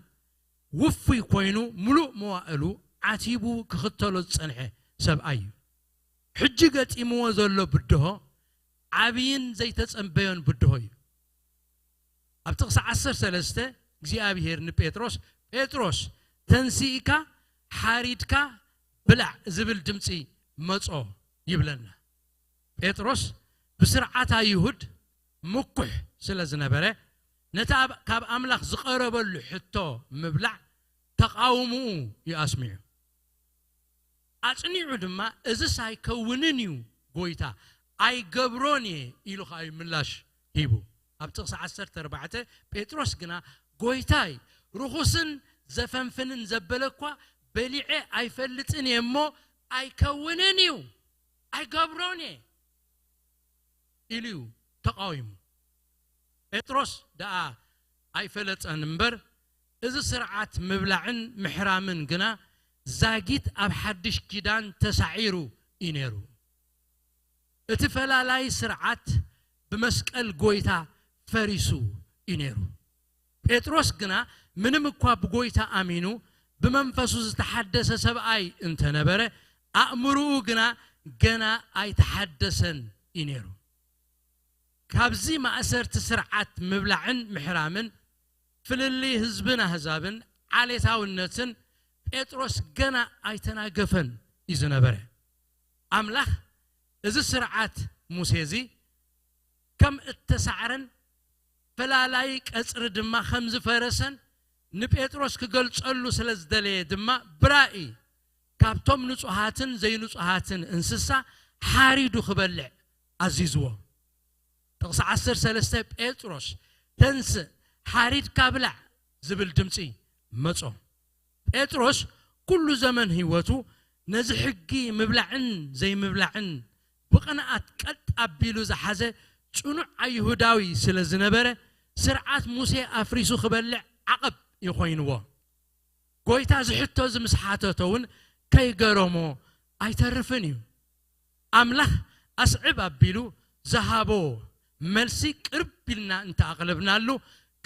ውፉይ ኮይኑ ምሉእ መዋእሉ ዓቲቡ ክኽተሎ ዝጸንሐ ሰብኣይ እዩ። ሕጂ ገጢምዎ ዘሎ ብድሆ ዓብይን ዘይተጸበዮን ብድሆ እዩ። ኣብ ጥቕሲ ዓሰርተ ሰለስተ እግዚኣብሔር ንጴጥሮስ፣ "ጴጥሮስ፣ ተንሲእካ ሓሪድካ ብላዕ" ዝብል ድምፂ መጾ ይብለና። ጴጥሮስ ብስርዓት ኣይሁድ ምኩሕ ስለ ዝነበረ፣ ነቲ ኣብ-፣ ካብ ኣምላኽ ዝቐረበሉ ሕቶ ምብላዕ ተቓውምኡ እዩ ኣስሚዑ። ኣጽኒዑ ድማ፣ "እዝስ ኣይከውንን እዩ ጎይታ፣ ኣይገብሮን እየ" ኢሉ ኸኣ እዩ ምላሽ ሂቡ። ኣብ ጥቕሲ ዓሰርተ ኣርባዕተ፣ ጴጥሮስ ግና፣ "ጎይታይ፣ ርኹስን ዘፈንፍንን ዘበለ እኳ በሊዐ ኣይፈልጥን እየ እሞ፣ ኣይከውንን እዩ፣ ኣይገብሮን እየ" ኢሉ እዩ ተቓዊሙ። ጴጥሮስ ደኣ ኣይፈለጠን እምበር፣ እዚ ስርዓት ምብላዕን ምሕራምን ግና ዛጊት ኣብ ሓድሽ ኪዳን ተሳዒሩ እዩ ነይሩ። እቲ ፈላላይ ስርዓት ብመስቀል ጎይታ ፈሪሱ እዩ ነይሩ። ጴጥሮስ ግና ምንም እኳ ብጎይታ ኣሚኑ ብመንፈሱ ዝተሓደሰ ሰብኣይ እንተነበረ፣ ኣእምርኡ ግና ገና ኣይተሓደሰን እዩ ነይሩ። ካብዚ ማእሰርቲ ስርዓት ምብላዕን ምሕራምን፣ ፍልልይ ህዝብን ኣህዛብን ዓሌታውነትን ጴጥሮስ ገና ኣይተናገፈን እዩ ዝነበረ። ኣምላኽ እዚ ስርዓት ሙሴ እዚ ከም እተሳዕረን ፈላላይ ቀጽሪ ድማ ከም ዝፈረሰን ንጴጥሮስ ክገልጸሉ ስለ ዝደለየ ድማ ብራእይ ካብቶም ንጹሃትን ዘይንጹሃትን እንስሳ ሓሪዱ ክበልዕ ኣዚዝዎ። ጥቕሲ ዓሰርተ ሰለስተ ጴጥሮስ ተንስእ ሓሪድካ ብላዕ ዝብል ድምፂ መጾ። ጴጥሮስ ኩሉ ዘመን ህይወቱ ነዚ ሕጊ ምብላዕን ዘይምብላዕን ብቕንኣት ቀጥ ኣቢሉ ዝሓዘ ጽኑዕ ኣይሁዳዊ ስለ ዝነበረ ስርዓት ሙሴ ኣፍሪሱ ክበልዕ ዓቐብ ይኾይንዎ። ጎይታ ዝሕቶ እዚ ምስ ሓተቶ እውን ከይገረሞ ኣይተርፍን እዩ። ኣምላኽ ኣስዕብ ኣቢሉ ዝሃቦ መልሲ ቅርብ ኢልና እንተኣቕለብናሉ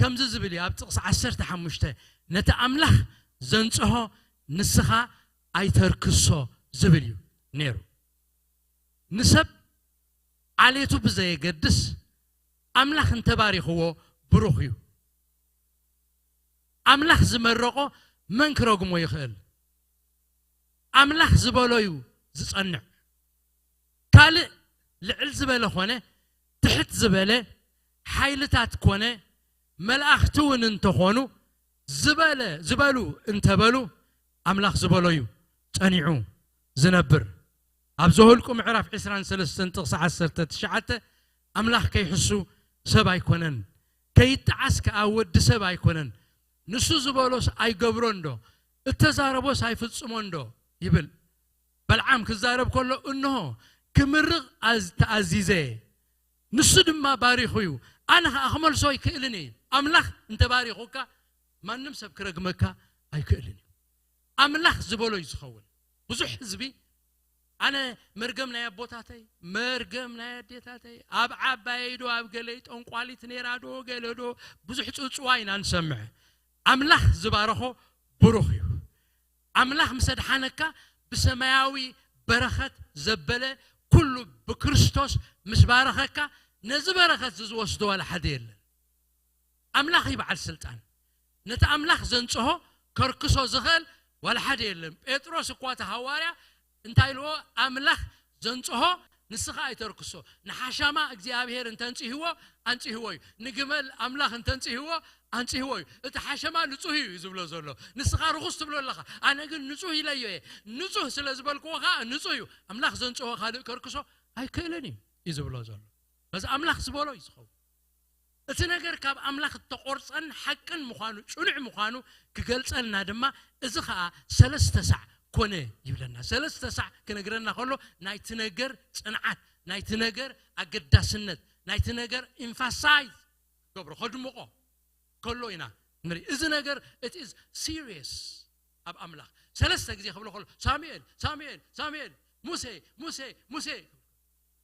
ከምዚ ዝብል እዩ። ኣብ ጥቕሲ ዓሰርተ ሓሙሽተ ነቲ ኣምላኽ ዘንጽሆ ንስኻ ኣይተርክሶ ዝብል እዩ ነይሩ። ንሰብ ዓሌቱ ብዘየገድስ ኣምላኽ እንተባሪኽዎ ብሩኽ እዩ። ኣምላኽ ዝመረቖ መን ክረግሞ ይኽእል? ኣምላኽ ዝበሎ እዩ ዝጸንዕ። ካልእ ልዕል ዝበለ ኾነ ትሕት ዝበለ ሓይልታት ኮነ መላእኽቲ እውን እንተኾኑ ዝበለ ዝበሉ እንተበሉ ኣምላኽ ዝበሎ እዩ ጸኒዑ ዝነብር። ኣብ ዘኍልቁ ምዕራፍ ዕስራን ሰለስተን ጥቕሲ ዓሰርተ ትሽዓተ ኣምላኽ ከይሕሱ ሰብ ኣይኮነን፣ ከይጠዓስ ከኣ ወዲ ሰብ ኣይኮነን። ንሱ ዝበሎስ ኣይገብሮን ዶ? እተዛረቦስ ኣይፍጽሞን ዶ? ይብል። በልዓም ክዛረብ ከሎ እንሆ ክምርቕ ኣዝ- ተኣዚዘ፣ ንሱ ድማ ባሪኹ እዩ፣ ኣነ ኸኣ ክመልሶ ኣይክእልን እየ። ኣምላኽ እንተባሪኹካ ማንም ሰብ ክረግመካ ኣይክእልን እዩ። ኣምላኽ ዝበሎ እዩ ዝኸውን። ብዙሕ ህዝቢ ኣነ መርገም ናይ ኣቦታተይ፣ መርገም ናይ ኣዴታተይ፣ ኣብ ዓባየይ ዶ ኣብ ገለይ ጠንቋሊት ነይራ ዶ ገለ ዶ ብዙሕ ጽውጽዋይ ኢና ንሰምዕ። ኣምላኽ ዝባረኾ ብሩኽ እዩ። ኣምላኽ ምስ ኣድሓነካ ብሰማያዊ በረኸት ዘበለ ኩሉ ብክርስቶስ ምስ ባረኸካ ነዚ በረኸት እዚ ዝወስዶ ዋላ ሓደ የለን። ኣምላኽ እዩ በዓል ስልጣን። ነቲ ኣምላኽ ዘንጽሆ ከርክሶ ዝኽእል ዋላ ሓደ የለን። ጴጥሮስ እኳ እቲ ሃዋርያ እንታይ ኢልዎ? ኣምላኽ ዘንጽሆ ንስኻ ኣይተርክሶ። ንሓሻማ እግዚኣብሔር እንተንጽህዎ ኣንጽህዎ እዩ። ንግመል ኣምላኽ እንተንጽህዎ ኣንጽህዎ እዩ። እቲ ሓሸማ ንጹህ እዩ ዝብሎ ዘሎ። ንስኻ ርኹስ ትብሎ ኣለኻ። ኣነ ግን ንጹህ ኢለዮ እየ። ንጹህ ስለ ዝበልክዎ ኸኣ ንጹህ እዩ። ኣምላኽ ዘንጽሆ ካልእ ከርክሶ ኣይክእልን እዩ እዩ ዝብሎ ዘሎ። በዚ ኣምላኽ ዝበሎ እዩ ዝኸውን። እቲ ነገር ካብ ኣምላኽ እተቖርጸን ሓቅን ምዃኑ፣ ጽኑዕ ምዃኑ ክገልጸልና ድማ፣ እዚ ኸኣ ሰለስተ ሳዕ ኮነ ይብለና። ሰለስተ ሳዕ ክነግረና ከሎ፣ ናይቲ ነገር ጽንዓት፣ ናይቲ ነገር ኣገዳስነት፣ ናይቲ ነገር ኢምፋሳይዝ ገብሮ፣ ከድምቖ ከሎ ኢና ንርኢ። እዚ ነገር፣ it is serious ኣብ ኣምላኽ። ሰለስተ ግዜ ክብሎ ከሎ፣ ሳሙኤል፣ ሳሙኤል፣ ሳሙኤል፣ ሙሴ፣ ሙሴ፣ ሙሴ፣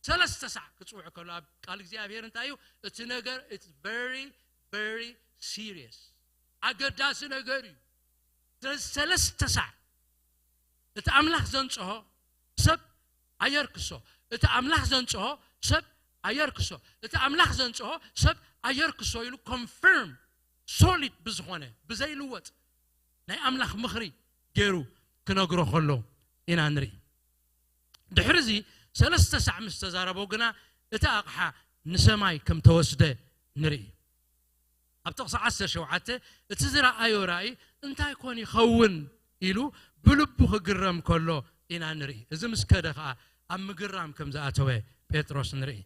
ሰለስተ ሳዕ ክጽውዕ ከሎ ኣብ ቃል እግዚኣብሔር እንታይ እዩ? እቲ ነገር፣ it's very, very serious። ኣገዳሲ ነገር እዩ። ስለዚ ሰለስተ ሳዕ እቲ ኣምላኽ ዘንጽሆ ሰብ ኣየርክሶ። እቲ ኣምላኽ ዘንጽሆ ሰብ ኣየርክሶ። እቲ ኣምላኽ ዘንጽሆ ሰብ ኣየርክሶ ኢሉ ኮንፊርም ሶሊድ ብዝኾነ ብዘይልወጥ ናይ ኣምላኽ ምኽሪ ገይሩ ክነግሮ ከሎ ኢና ንርኢ። ድሕሪ እዚ ሰለስተ ሳዕ ምስ ተዛረቦ ግና እቲ ኣቕሓ ንሰማይ ከም ተወስደ ንርኢ። ኣብ ጥቕሲ ዓሰርተ ሸውዓተ እቲ ዝረኣዮ ራእይ እንታይ ኮን ይኸውን ኢሉ ብልቡ ክግረም ከሎ ኢና ንርኢ። እዚ ምስ ከደ ኸኣ ኣብ ምግራም ከም ዝኣተወ ጴጥሮስ ንርኢ።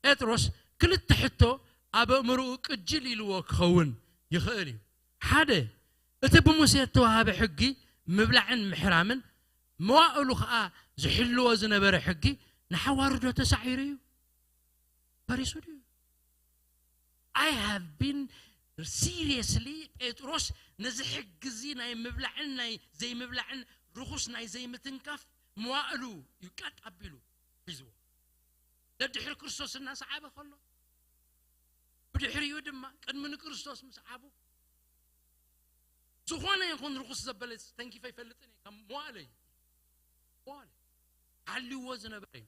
ጴጥሮስ ክልተ ሕቶ ኣብ ኣእምርኡ ቅጅል ኢልዎ ክኸውን ይኽእል እዩ። ሓደ፣ እቲ ብሙሴ እተዋሃበ ሕጊ ምብላዕን ምሕራምን መዋእሉ ኸኣ ዝሕልዎ ዝነበረ ሕጊ ንሓዋርዶ ተሳዒሩ እዩ? ፈሪሱ ድዩ? I have been seriously ጴጥሮስ ነዚ ሕጊ እዚ ናይ ምብላዕን ናይ ዘይምብላዕን ርኹስ ናይ ዘይምትንካፍ መዋእሉ እዩ ቀጥ ኣቢሉ ሒዝዎ። ደድሕሪ ክርስቶስ እናሰዓበ ከሎ፣ ብድሕሪኡ ድማ ቅድሚ ንክርስቶስ ምስዓቡ፣ ዝኾነ ይኹን ርኹስ ዘበለ ተንኪፈ ኣይፈልጥን እየ፣ ካብ መዋእለይ፣ መዋእለይ ሓልይዎ ዝነበረ እዩ።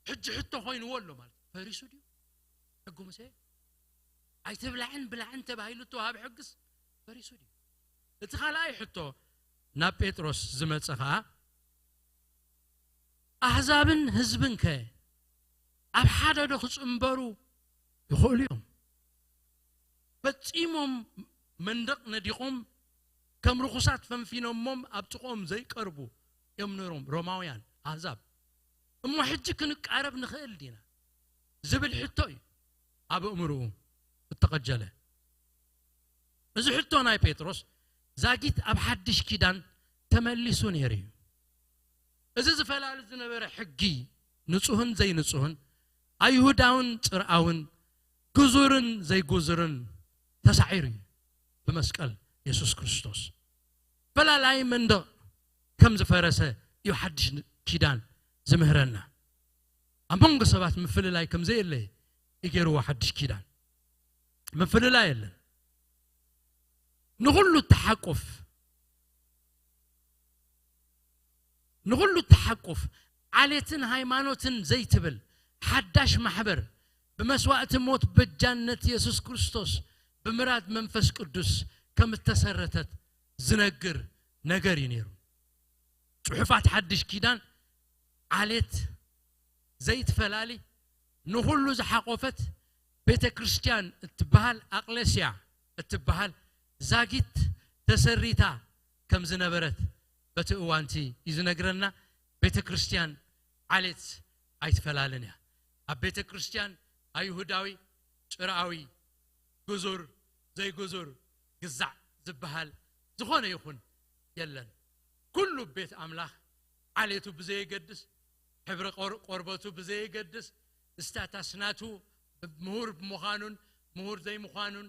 ሕጂ ሕቶ ኮይንዎ ኣሎ ማለት እዩ። ፈሪሱ ድዩ? ሕጊ ሙሴ ኣይትብላዕን ብላዕን ተባሂሉ እተዋሃበ ሕግስ ፈሪሱ ድዩ? እቲ ካልኣይ ሕቶ ናብ ጴጥሮስ ዝመጸ ኸኣ፣ ኣህዛብን ህዝብን ከ ኣብ ሓደ ዶ ክጽንበሩ ይኽእሉ እዮም? ፈጺሞም መንደቕ ነዲቖም ከም ርኹሳት ፈንፊኖሞም ኣብ ጥቕኦም ዘይቀርቡ እዮም ነይሮም ሮማውያን ኣህዛብ። እሞ ሕጂ ክንቃረብ ንኽእል ዲና ዝብል ሕቶ እዩ ኣብ ኣእምርኡ እተቐጀለ። እዚ ሕቶ ናይ ጴጥሮስ ዛጊት ኣብ ሓድሽ ኪዳን ተመሊሱ ነይሩ እዩ። እዚ ዝፈላሊ ዝነበረ ሕጊ ንጹህን ዘይንጹህን፣ ኣይሁዳውን ጽርኣውን፣ ግዙርን ዘይጉዙርን ተሳዒሩ እዩ ብመስቀል የሱስ ክርስቶስ። ፈላላይ መንደቕ ከም ዝፈረሰ እዩ ሓድሽ ኪዳን ዝምህረና። ኣብ መንጎ ሰባት ምፍልላይ ከም ዘየለ እዩ ገይርዎ ሓድሽ ኪዳን። ምፍልላይ የለን። ንኹሉ እትሓቁፍ፣ ንኹሉ እትሓቁፍ፣ ዓሌትን ሃይማኖትን ዘይትብል ሓዳሽ ማሕበር ብመስዋእቲ ሞት በጃነት የሱስ ክርስቶስ ብምራድ መንፈስ ቅዱስ ከም እተሰረተት ዝነግር ነገር እዩ ነይሩ። ጽሑፋት ሓድሽ ኪዳን ዓሌት ዘይትፈላሊ ንኹሉ ዝሓቆፈት ቤተ ክርስቲያን እትበሃል፣ ኣቅሌስያ እትበሃል ዛጊት ተሰሪታ ከም ዝነበረት በቲ እዋንቲ እዩ ዝነግረና። ቤተ ክርስቲያን ዓሌት ኣይትፈላልን እያ። ኣብ ቤተ ክርስቲያን ኣይሁዳዊ፣ ጭርኣዊ፣ ግዙር፣ ዘይግዙር፣ ግዛዕ ዝበሃል ዝኾነ ይኹን የለን። ኩሉ ቤት ኣምላኽ ዓሌቱ ብዘየገድስ፣ ሕብሪ ቆር-፣ ቆርበቱ ብዘየገድስ፣ ስታታስ ናቱ ምሁር ብምዃኑን ምሁር ዘይምዃኑን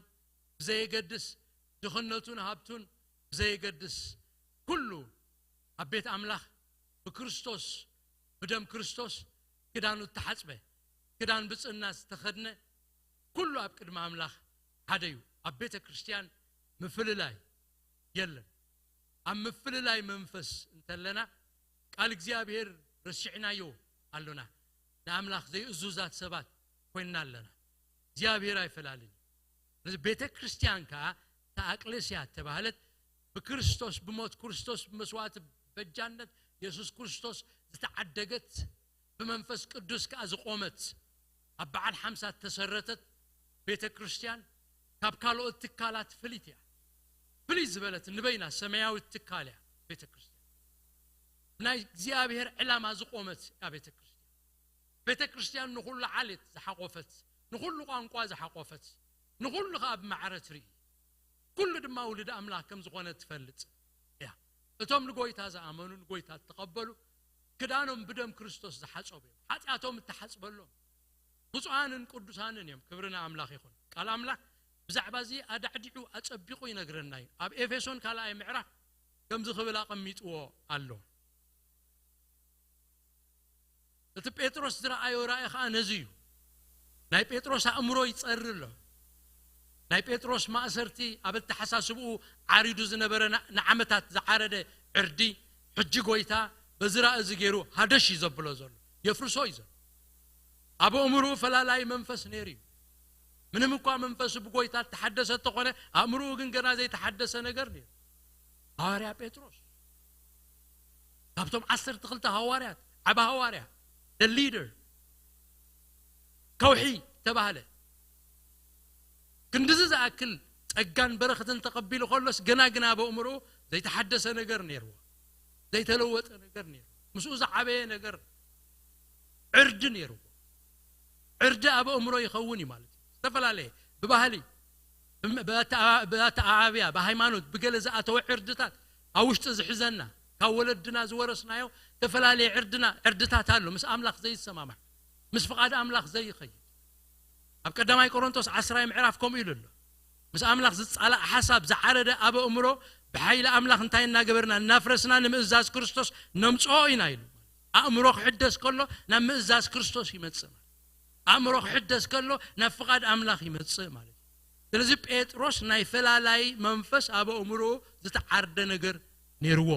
ብዘየገድስ፣ ድኽነቱን ሃብቱን ብዘየገድስ፣ ኩሉ ኣብ ቤት ኣምላኽ ብክርስቶስ፣ ብደም ክርስቶስ ክዳኑ እተሓጽበ፣ ክዳን ብጽና ዝተኸድነ፣ ኩሉ ኣብ ቅድሚ ኣምላኽ ሓደ እዩ። ኣብ ቤተ ክርስቲያን ምፍልላይ የለን። ኣብ ምፍልላይ መንፈስ እንተለና፣ ቃል እግዚኣብሔር ረሲዕናዮ ኣሎና። ንኣምላኽ ዘይእዙዛት ሰባት ኮይንና ኣለና። እግዚኣብሔር ኣይፈላልን እዩ። ነዚ ቤተ ክርስቲያን ከኣ፣ እታ ኣቅሌስያ እተባህለት፣ ብክርስቶስ፣ ብሞት ክርስቶስ፣ ብመስዋዕቲ በጃነት የሱስ ክርስቶስ ዝተዓደገት፣ ብመንፈስ ቅዱስ ከኣ ዝቖመት፣ ኣብ በዓል ሓምሳ እተሰረተት ቤተ ክርስቲያን፣ ካብ ካልኦት ትካላት ፍልይቲ እያ። ፍልይ ዝበለት ንበይና ሰማያዊት ትካል እያ ቤተ ክርስቲያን። ናይ እግዚኣብሔር ዕላማ ዝቖመት እያ ቤተ ክርስቲያን። ቤተ ክርስቲያን ንኹሉ ዓሌት ዝሓቆፈት፣ ንኹሉ ቋንቋ ዝሓቆፈት፣ ንኹሉ ከኣ ብማዕረ ትርኢ። ኩሉ ድማ ውሉድ ኣምላኽ ከም ዝኾነ ትፈልጥ እያ። እቶም ንጎይታ ዝኣመኑ፣ ንጎይታ እተቐበሉ፣ ክዳኖም ብደም ክርስቶስ ዝሓጸቡ እዮም። ሓጢኣቶም እተሓጽበሎም ብፁዓንን ቅዱሳንን እዮም። ክብሪ ንኣምላኽ ይኹን። ቃል ኣምላኽ ብዛዕባ እዚ ኣዳዕዲዑ ኣጸቢቑ ይነግረና እዩ። ኣብ ኤፌሶን ካልኣይ ምዕራፍ ከምዚ ክብል ኣቐሚጥዎ ኣሎ። እቲ ጴጥሮስ ዝረኣዮ ራእይ ኸኣ ነዚ እዩ። ናይ ጴጥሮስ ኣእምሮ ይጸሪ ኣሎ። ናይ ጴጥሮስ ማእሰርቲ፣ ኣብ ኣተሓሳስብኡ ዓሪዱ ዝነበረ፣ ን-፣ ንዓመታት ዝዓረደ ዕርዲ፣ ሕጂ ጎይታ በዚ ራእይ እዚ ገይሩ ሃደሽ እዩ ዘብሎ ዘሎ። የፍርሶ እዩ ዘሎ። ኣብ ኣእምሮኡ ፈላላይ መንፈስ ነይሩ እዩ። ምንም እኳ መንፈሱ ብጎይታ እተሓደሰ እንተኾነ፣ ኣእምሮኡ ግን ገና ዘይተሓደሰ ነገር ነይሩ። ሃዋርያ ጴጥሮስ፣ ካብቶም ዓሰርተ ክልተ ሃዋርያት፣ ዓቢ ሃዋርያ፣ the leader፣ ከውሒ ተባህለ። ክንድዚ ዝኣክል ጸጋን በረኸትን ተቐቢሉ ከሎስ፣ ገና ግን ኣብ ኣእምሮኡ ዘይተሓደሰ ነገር ነይርዎ። ዘይተለወጠ ነገር ነይሩ። ምስኡ ዝዓበየ ነገር ዕርዲ ነይርዎ። ዕርዲ ኣብ ኣእምሮ ይኸውን እዩ ማለት እዩ። ዝተፈላለየ ብባህሊ፣ ብም-፣ ብኣተኣ-፣ ብኣተኣባብያ፣ ብሃይማኖት፣ ብገለ ዝኣተወ ዕርድታት ኣብ ውሽጢ ዝሕዘና፣ ካብ ወለድና ዝወረስናዮ ዝተፈላለየ ዕርድና፣ ዕርድታት ኣሎ። ምስ ኣምላኽ ዘይሰማማዕ፣ ምስ ፍቓድ ኣምላኽ ዘይኸይድ። ኣብ ቀዳማይ ቆሮንቶስ ዓስራይ ምዕራፍ ከምኡ ኢሉ ኣሎ። ምስ ኣምላኽ ዝጻላእ ሓሳብ ዝዓረደ ኣብ ኣእምሮ ብሓይሊ ኣምላኽ እንታይ እናገበርና፣ እናፍረስና ንምእዛዝ ክርስቶስ ነምጽኦ ኢና ኢሉ። ኣእምሮ ክሕደስ ከሎ ናብ ምእዛዝ ክርስቶስ ይመጽእ ማለት። ኣእምሮ ክሕደስ ከሎ ናብ ፍቓድ ኣምላኽ ይመጽእ ማለት እዩ። ስለዚ ጴጥሮስ ናይ ፈላላይ መንፈስ ኣብ ኣእምሮ ዝተዓርደ ነገር ነይርዎ።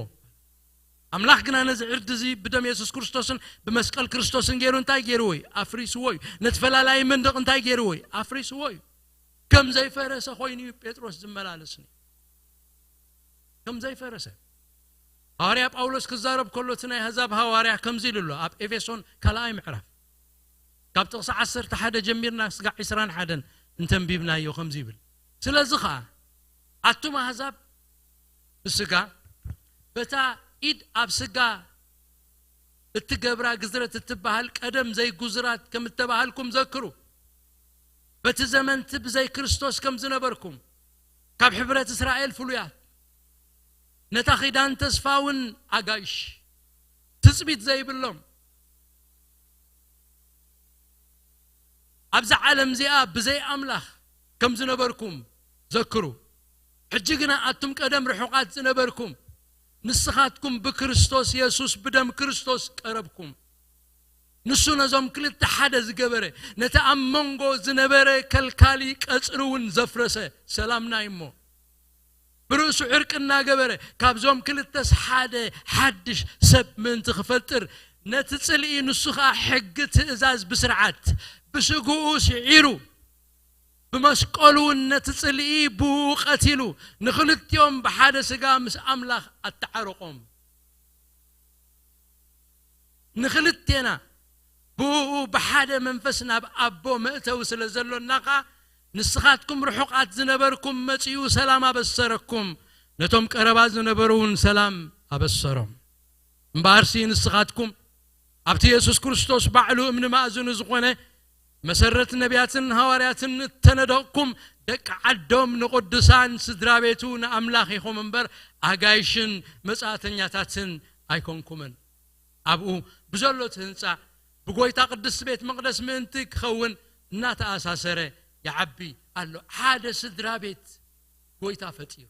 ኣምላኽ ግና ነዚ ዕርዲ እዚ ብደም የሱስ ክርስቶስን ብመስቀል ክርስቶስን ገይሩ እንታይ ገይርዎ እዩ? ኣፍሪስዎ እዩ። ነቲ ፈላላይ መንደቕ እንታይ ገይርዎ እዩ? ኣፍሪስዎ እዩ። ከም ዘይፈረሰ ኮይኑ እዩ ጴጥሮስ ዝመላለስ ነይሩ። ከም ዘይፈረሰ። ሃዋርያ ጳውሎስ ክዛረብ ከሎ እቲ ናይ ኣህዛብ ሃዋርያ ከምዚ ኢሉ ኣሎ ኣብ ኤፌሶን ካልኣይ ምዕራፍ። ካብ ጥቕሲ ዓሰርተ ሓደ ጀሚርና ስጋዕ ዕስራን ሓደን እንተንቢብናዮ ከምዚ ይብል። ስለዚ ኸኣ ኣቱም ኣህዛብ ብስጋ በታ ኢድ ኣብ ስጋ እትገብራ ግዝረት እትበሃል ቀደም ዘይጉዝራት ከም እተባህልኩም ዘክሩ። በቲ ዘመንቲ ብዘይ ክርስቶስ ከም ዝነበርኩም ካብ ሕብረት እስራኤል ፍሉያት ነታ ኺዳን ተስፋውን ኣጋይሽ ትጽቢት ዘይብሎም ኣብዛ ዓለም እዚኣ ብዘይ ኣምላኽ ከም ዝነበርኩም ዘክሩ። ሕጂ ግና ኣቱም ቀደም ርሑቓት ዝነበርኩም ንስኻትኩም ብክርስቶስ የሱስ ብደም ክርስቶስ ቀረብኩም። ንሱ ነዞም ክልተ ሓደ ዝገበረ ነቲ ኣብ መንጎ ዝነበረ ከልካሊ ቀጽሪ እውን ዘፍረሰ ሰላምና እዩ እሞ ብርእሱ ዕርቂ እናገበረ ካብዞም ክልተስ ሓደ ሓድሽ ሰብ ምእንቲ ክፈጥር ነቲ ጽልኢ ንሱ ኸኣ ሕጊ ትእዛዝ ብስርዓት ብስግኡ ስዒሩ ብመስቀሉ እውን ነቲ ጽልኢ ብኡ ቀቲሉ ንኽልቲኦም ብሓደ ስጋ ምስ ኣምላኽ ኣተዓረቖም። ንኽልቴና ብኡ ብሓደ መንፈስ ናብ ኣቦ መእተዊ ስለ ዘሎና ኸኣ ንስኻትኩም ርሑቓት ዝነበርኩም መጺኡ ሰላም ኣበሰረኩም፣ ነቶም ቀረባ ዝነበሩ እውን ሰላም ኣበሰሮም። እምበኣርሲ ንስኻትኩም ኣብቲ የሱስ ክርስቶስ ባዕሉ እምኒ ማእዝኑ ዝኾነ መሰረት ነቢያትን ሃዋርያትን እተነደቕኩም ደቂ ዓዶም ንቕዱሳን ስድራ ቤቱ ንኣምላኽ ኢኹም እምበር ኣጋይሽን መጻእተኛታትን ኣይኮንኩምን። ኣብኡ ብዘሎ እቲ ህንጻ ብጎይታ ቅድስቲ ቤት መቕደስ ምእንቲ ክኸውን እናተኣሳሰረ ይዓቢ ኣሎ። ሓደ ስድራ ቤት ጎይታ ፈጢሩ፣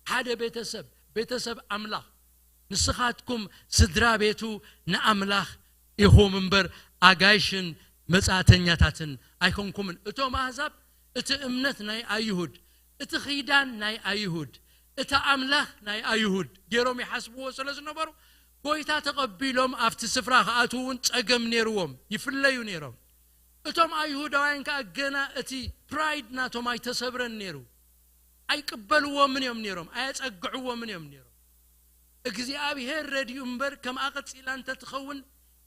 ሓደ ቤተሰብ፣ ቤተሰብ ኣምላኽ። ንስኻትኩም ስድራ ቤቱ ንኣምላኽ ኢኹም እምበር ኣጋይሽን መጻእተኛታትን ኣይኮንኩምን። እቶም ኣህዛብ እቲ እምነት ናይ ኣይሁድ፣ እቲ ኺዳን ናይ ኣይሁድ፣ እቲ ኣምላኽ ናይ ኣይሁድ ገይሮም ይሓስብዎ ስለ ዝነበሩ ጎይታ ተቐቢሎም ኣብቲ ስፍራ ክኣትዉ እውን ጸገም ነይርዎም፣ ይፍለዩ ነይሮም። እቶም ኣይሁዳውያን ከኣ ገና እቲ ፕራይድ ናቶም ኣይተሰብረን ነይሩ። ኣይቅበልዎምን እዮም ነይሮም፣ ኣየጸግዕዎምን እዮም ነይሮም። እግዚኣብሔር ረድዩ እምበር ከምኣ ቀጺላ እንተትኸውን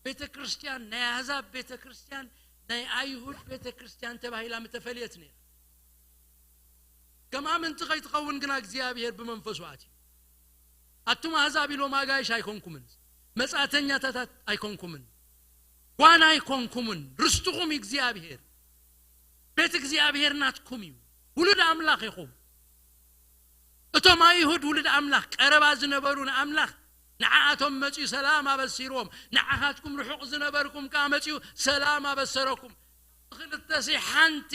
ቤተ ክርስቲያን ናይ ኣህዛብ ቤተ ክርስቲያን ናይ ኣይሁድ ቤተ ክርስቲያን ተባሂላ ምተፈልየት ነይራ። ከም ኣመንቲ ከይትኸውን ግና እግዚኣብሔር ብመንፈሱ ኣትዩ ኣቱም ኣህዛብ ኢሎም ኣጋይሽ ኣይኮንኩምን፣ መጻእተኛታት ኣይኮንኩምን፣ ጓና ኣይኮንኩምን፣ ርስትኹም እግዚኣብሔር፣ ቤት እግዚኣብሔር ናትኩም እዩ፣ ውሉድ ኣምላኽ ኢኹም። እቶም ኣይሁድ ውሉድ ኣምላኽ ቀረባ ዝነበሩ ንኣምላኽ ንዓኣቶም መጺኡ ሰላም ኣበሲርዎም፣ ንዓኻትኩም ርሑቕ ዝነበርኩም ከኣ መጺኡ ሰላም ኣበሰረኩም። ክልተሲ ሓንቲ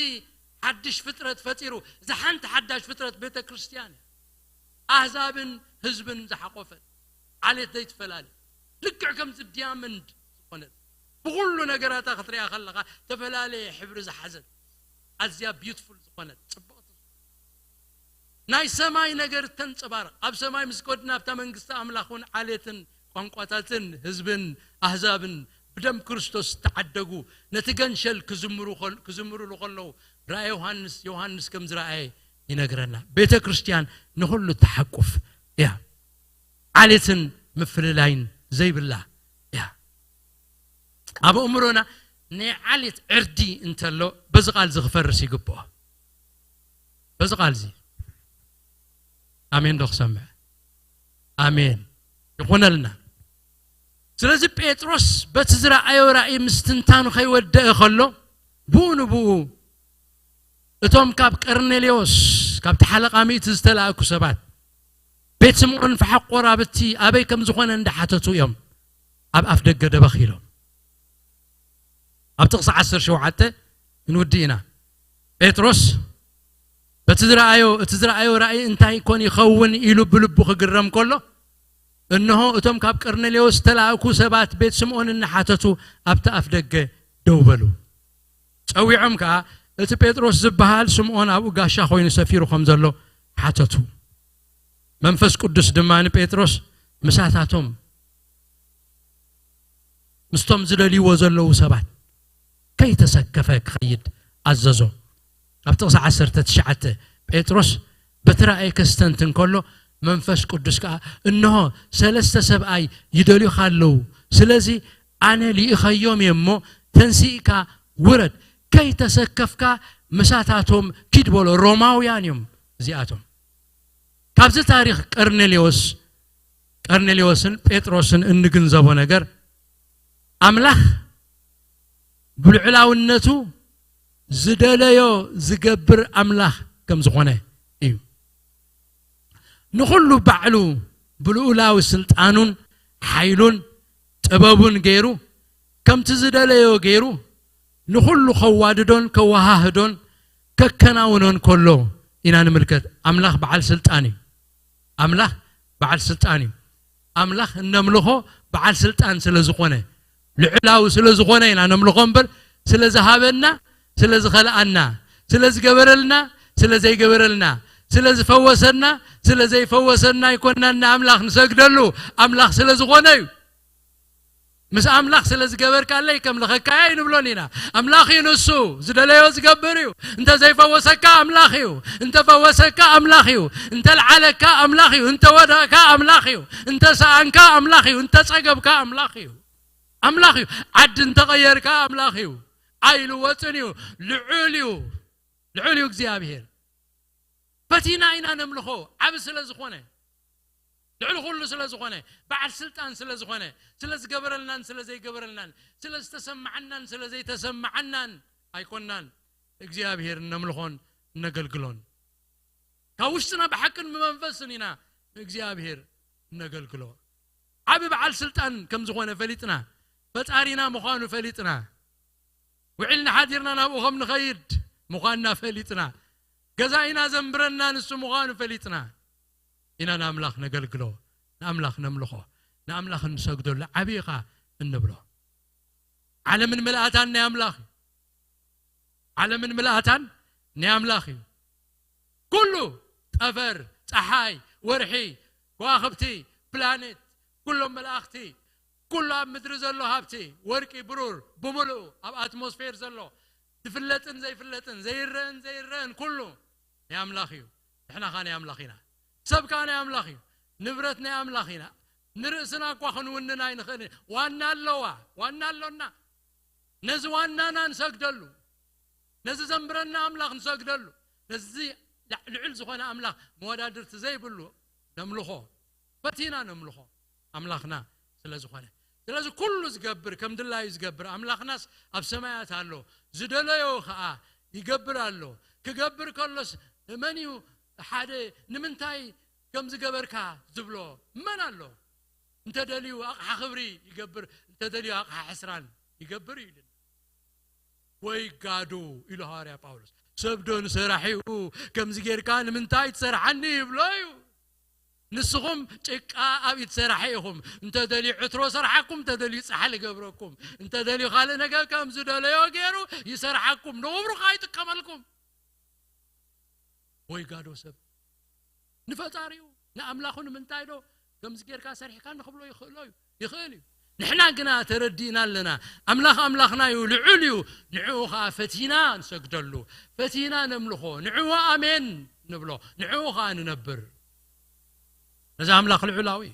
ሓድሽ ፍጥረት ፈጢሩ። እዛ ሓንቲ ሓዳሽ ፍጥረት ቤተ ክርስቲያን እያ። ኣህዛብን ህዝብን ዝሓቆፈት ዓሌት ዘይትፈላለ ልክዕ ከምዚ ዲያመንድ ዝኾነት ብኩሉ ነገራታ ክትሪኣ ከለኻ ዝተፈላለየ ሕብሪ ዝሓዘት ኣዝያ ቢዩትፉል ዝኾነት ጽብቕቲ ናይ ሰማይ ነገር ተንጸባርቕ። ኣብ ሰማይ ምስ ከድና ኣብታ መንግስቲ ኣምላኽ እውን ዓሌትን ቋንቋታትን ህዝብን ኣህዛብን ብደም ክርስቶስ ዝተዓደጉ ነቲ ገንሸል ክዝምሩ ከል- ክዝምሩሉ ከለዉ ራእየ ዮሃንስ ዮሃንስ ከም ዝረኣየ ይነግረና። ቤተ ክርስቲያን ንኹሉ ትሓቁፍ እያ። ዓሌትን ምፍልላይን ዘይብላ እያ። ኣብ ኣእምሮና ናይ ዓሌት ዕርዲ እንተሎ በዚ ቃል እዚ ክፈርስ ይግብኦ። በዚ ቃል እዚ ኣሜን ዶ ክሰምዕ? ኣሜን ይኹነልና። ስለዚ ጴጥሮስ በቲ ዝረኣዮ ራእይ ምስትንታኑ ከይወደአ ከሎ ብኡ ንብኡ እቶም ካብ ቀርኔሌዎስ ካብቲ ሓለቓ ሚእቲ ዝተላእኩ ሰባት ቤት ስምዖን ፈሓቕ ቆራብቲ ኣበይ ከም ዝኾነ እንዳሓተቱ እዮም ኣብ ኣፍ ደገ ደበኽ ኢሎም። ኣብ ጥቕሲ ዓሰርተ ሸውዓተ ክንውዲ ኢና። ጴጥሮስ በቲ ዝረኣዮ እቲ ዝረኣዮ ራእይ እንታይ ኮን ይኸውን ኢሉ ብልቡ ክግረም ከሎ እንሆ እቶም ካብ ቀርኔሌዎስ ዝተላእኩ ሰባት ቤት ስምዖን እናሓተቱ ኣብቲ ኣፍ ደገ ደው በሉ። ጸዊዖም ከኣ እቲ ጴጥሮስ ዝበሃል ስምዖን ኣብኡ ጋሻ ኮይኑ ሰፊሩ ከም ዘሎ ሓተቱ። መንፈስ ቅዱስ ድማ ንጴጥሮስ ምሳታቶም ምስቶም ዝደልይዎ ዘለዉ ሰባት ከይተሰከፈ ክኸይድ ኣዘዞ። ኣብ ጥቕሲ ዓሰርተ ትሽዓተ ጴጥሮስ በቲ ራእይ ከስተንትን ከሎ መንፈስ ቅዱስ ከኣ እንሆ ሰለስተ ሰብኣይ ይደልዩኻ ኣለዉ፣ ስለዚ ኣነ ልኢኸዮም እየ እሞ ተንሲእካ ውረድ፣ ከይተሰከፍካ ምሳታቶም ኪድ በሎ። ሮማውያን እዮም እዚኣቶም። ካብዚ ታሪኽ ቀርኔሌዎስ ቀርኔሌዎስን ጴጥሮስን እንግንዘቦ ነገር ኣምላኽ ብልዑላውነቱ ዝደለዮ ዝገብር ኣምላኽ ከም ዝኾነ እዩ። ንኹሉ ባዕሉ ብልዑላዊ ስልጣኑን ሓይሉን ጥበቡን ገይሩ ከምቲ ዝደለዮ ገይሩ ንኹሉ ከዋድዶን ከወሃህዶን ከከናውኖን ከሎ ኢና ንምልከት። ኣምላኽ በዓል ስልጣን እዩ። ኣምላኽ በዓል ስልጣን እዩ። ኣምላኽ እነምልኾ በዓል ስልጣን ስለ ዝኾነ ልዕላዊ ስለ ዝኾነ ኢና ነምልኾ እምበር ስለ ዝሃበና ስለ ዝኸልኣና ስለ ዝገበረልና ስለ ዘይገበረልና ስለ ዝፈወሰና ስለ ዘይፈወሰና ኣይኮናን ንኣምላኽ ንሰግደሉ። ኣምላኽ ስለ ዝኾነ እዩ። ምስ ኣምላኽ ስለ ዝገበርካለይ ከምልኸካያ ኣይንብሎን ኢና። ኣምላኽ እዩ ንሱ፣ ዝደለዮ ዝገብር እዩ። እንተ ዘይፈወሰካ ኣምላኽ እዩ፣ እንተ ፈወሰካ ኣምላኽ እዩ፣ እንተ ልዓለካ ኣምላኽ እዩ፣ እንተ ወደቕካ ኣምላኽ እዩ፣ እንተ ሰኣንካ ኣምላኽ እዩ፣ እንተ ጸገብካ ኣምላኽ እዩ። ኣምላኽ እዩ። ዓዲ እንተቐየርካ ኣምላኽ እዩ። ኣይልወጥን እዩ። ልዑል እዩ። ልዑል እዩ እግዚኣብሔር። ፈቲና ኢና ነምልኾ። ዓቢ ስለ ዝኾነ፣ ልዕሊ ኩሉ ስለ ዝኾነ፣ በዓል ስልጣን ስለ ዝኾነ፣ ስለ ዝገበረልናን ስለ ዘይገበረልናን፣ ስለ ዝተሰማዓናን ስለ ዘይተሰማዓናን ኣይኮናን እግዚኣብሔር እነምልኾን እነገልግሎን። ካብ ውሽጥና ብሓቅን ብመንፈስን ኢና ንእግዚኣብሔር እነገልግሎ። ዓቢ በዓል ስልጣን ከም ዝኾነ ፈሊጥና፣ ፈጣሪና ምዃኑ ፈሊጥና፣ ውዒልና ሓዲርና ናብኡ ከም ንኸይድ ምዃንና ፈሊጥና፣ ገዛኢና ዘንብረና ንሱ ምዃኑ ፈሊጥና ኢና ንኣምላኽ ነገልግሎ፣ ንኣምላኽ ነምልኾ፣ ንኣምላኽ እንሰግደሉ ዓብዪ ኸኣ እንብሎ። ዓለምን ምልኣታን ናይ ኣምላኽ እዩ። ዓለምን ምልኣታን ናይ ኣምላኽ እዩ። ኩሉ ጠፈር፣ ጸሓይ፣ ወርሒ፣ ከዋኽብቲ፣ ፕላኔት፣ ኩሎም መላእኽቲ፣ ኩሉ ኣብ ምድሪ ዘሎ ሃብቲ፣ ወርቂ፣ ብሩር፣ ብምሉኡ ኣብ ኣትሞስፌር ዘሎ ዝፍለጥን ዘይፍለጥን፣ ዘይረአን ዘይረአን ኩሉ ናይ ኣምላኽ እዩ። ንሕና ኸኣ ናይ ኣምላኽ ኢና። ሰብ ከኣ ናይ ኣምላኽ እዩ። ንብረት ናይ ኣምላኽ ኢና። ንርእስና እኳ ክንውንን ኣይንኽእልን። ዋና ኣለዋ፣ ዋና ኣሎና። ነዚ ዋናና ንሰግደሉ፣ ነዚ ዘንብረና ኣምላኽ ንሰግደሉ፣ ነዚ ልዕ-፣ ልዑል ዝኾነ ኣምላኽ መወዳድርቲ ዘይብሉ ነምልኾ፣ ፈቲና ነምልኾ ኣምላኽና ስለ ዝኾነ። ስለዚ ኩሉ ዝገብር፣ ከም ድላዩ ዝገብር ኣምላኽናስ ኣብ ሰማያት ኣሎ፣ ዝደለዮ ኸኣ ይገብር ኣሎ። ክገብር ከሎስ መን እዩ ሓደ ንምንታይ ከም ዝገበርካ ዝብሎ መን ኣሎ? እንተ ደልዩ ኣቕሓ ክብሪ ይገብር፣ እንተ ደልዩ ኣቕሓ ሕስራን ይገብር እዩ ኢልና። ወይ ጋዶ ኢሉ ሃዋርያ ጳውሎስ። ሰብ ዶ ንሰራሒኡ ከምዚ ጌርካ ንምንታይ ትሰርሓኒ ይብሎ እዩ። ንስኹም ጭቃ ኣብ ኢድ ሰራሒ ኢኹም። እንተ ደልዩ ዕትሮ ሰርሓኩም፣ እንተ ደልዩ ጻሕሊ ገብረኩም፣ እንተ ደልዩ ካልእ ነገር ከም ዝደለዮ ገይሩ ይሰርሓኩም። ንኽብሩ ከኣ ይጥቀመልኩም። ወይ ጋዶ ሰብ ንፈጣሪኡ ንኣምላኹ ንምንታይ ዶ ከምዚ ጌርካ ሰሪሕካ ንኽብሎ ይኽእሎ እዩ፣ ይኽእል እዩ። ንሕና ግና ተረዲእና ኣለና። ኣምላኽ ኣምላኽና እዩ፣ ልዑል እዩ። ንዕኡ ኸኣ ፈቲና ንሰግደሉ፣ ፈቲና ነምልኾ፣ ንዕኡ ኣሜን ንብሎ፣ ንዕኡ ኸኣ ንነብር። ነዚ ኣምላኽ ልዑላዊ እዩ።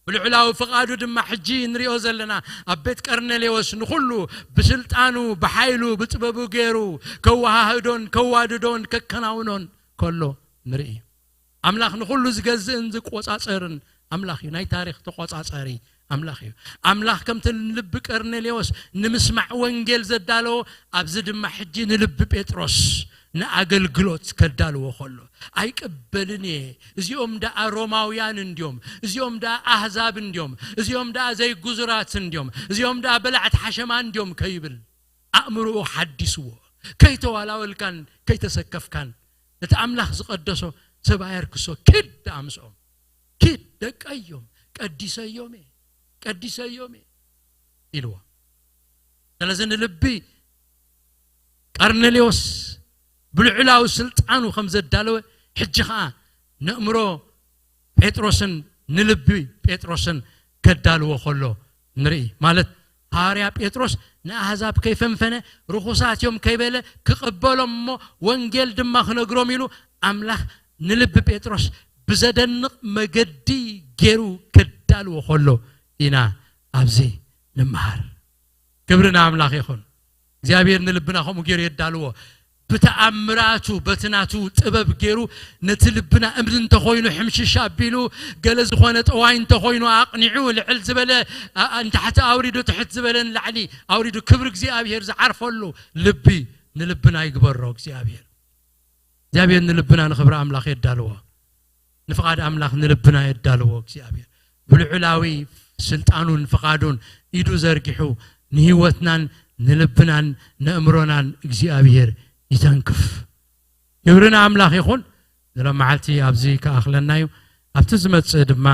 ብልዑላዊ ፍቓዱ ድማ ሕጂ ንሪኦ ዘለና ኣብ ቤት ቀርኔሌዎስ ንኹሉ ብስልጣኑ፣ ብሓይሉ፣ ብጥበቡ ገይሩ ከወሃህዶን ከዋድዶን ከከናውኖን ከሎ ንርኢ። ኣምላኽ ንኹሉ ዝገዝእን ዝቆጻጸርን ኣምላኽ እዩ። ናይ ታሪኽ ተቆጻጻሪ ኣምላኽ እዩ። ኣምላኽ ከምቲ ንልቢ ቀርኔሌዎስ ንምስማዕ ወንጌል ዘዳለዎ፣ ኣብዚ ድማ ሕጂ ንልቢ ጴጥሮስ ንኣገልግሎት ከዳልዎ ከሎ፣ ኣይቅበልን እየ። እዚኦም ደኣ ሮማውያን እንድዮም፣ እዚኦም ደኣ ኣህዛብ እንድዮም፣ እዚኦም ደኣ ዘይጉዙራት እንድዮም፣ እዚኦም ደኣ በላዕቲ ሓሸማ እንድዮም ከይብል ኣእምሮኡ ሓዲስዎ። ከይተዋላወልካን ከይተሰከፍካን ነቲ ኣምላኽ ዝቐደሶ ሰብ ኣየርክሶ። ኪድ ደኣ ምስኦም፣ ኪድ፣ ደቀዮም ቀዲሰዮም እየ፣ ቀዲሰዮም እየ ኢልዎ። ስለዚ ንልቢ ቀርኔሌዎስ ብልዑላዊ ስልጣኑ ከም ዘዳለወ፣ ሕጂ ኸኣ ነእምሮ ጴጥሮስን ንልቢ ጴጥሮስን ከዳልዎ ከሎ ንርኢ። ማለት፣ ሃዋርያ ጴጥሮስ ንኣህዛብ ከይፈንፈነ፣ ርኹሳት እዮም ከይበለ ክቕበሎም እሞ ወንጌል ድማ ክነግሮም ኢሉ፣ ኣምላኽ ንልቢ ጴጥሮስ ብዘደንቕ መገዲ ገይሩ ከዳልዎ ከሎ ኢና ኣብዚ ንምሃር። ክብሪ ንኣምላኽ ይኹን። እግዚኣብሔር ንልብና ከምኡ ገይሩ የዳልዎ። ብተኣምራቱ፣ በቲ ናቱ ጥበብ ገይሩ፣ ነቲ ልብና እምኒ እንተኾይኑ ሕምሽሽ ኣቢሉ፣ ገለ ዝኾነ ጠዋይ እንተኾይኑ ኣቕኒዑ፣ ልዕል ዝበለ፣ ኣ-፣ ኣ-፣ ንታሕቲ ኣውሪዱ፣ ትሕት ዝበለ ንላዕሊ ኣውሪዱ፣ ክብሪ እግዚኣብሔር ዝዓርፈሉ ልቢ ንልብና ይግበሮ እግዚኣብሔር። እግዚኣብሔር ንልብና ንኽብሪ ኣምላኽ የዳልዎ። ንፍቓድ ኣምላኽ ንልብና የዳልዎ እግዚኣብሔር። ብልዑላዊ ስልጣኑን ፍቓዱን ኢዱ ዘርጊሑ ንህይወትናን ንልብናን ነእምሮናን እግዚኣብሔር ይተንክፍ። ክብሪ ንኣምላኽ ይኹን። ንሎም መዓልቲ ኣብዚ ክኣኽለና እዩ። ኣብቲ ዝመጽእ ድማ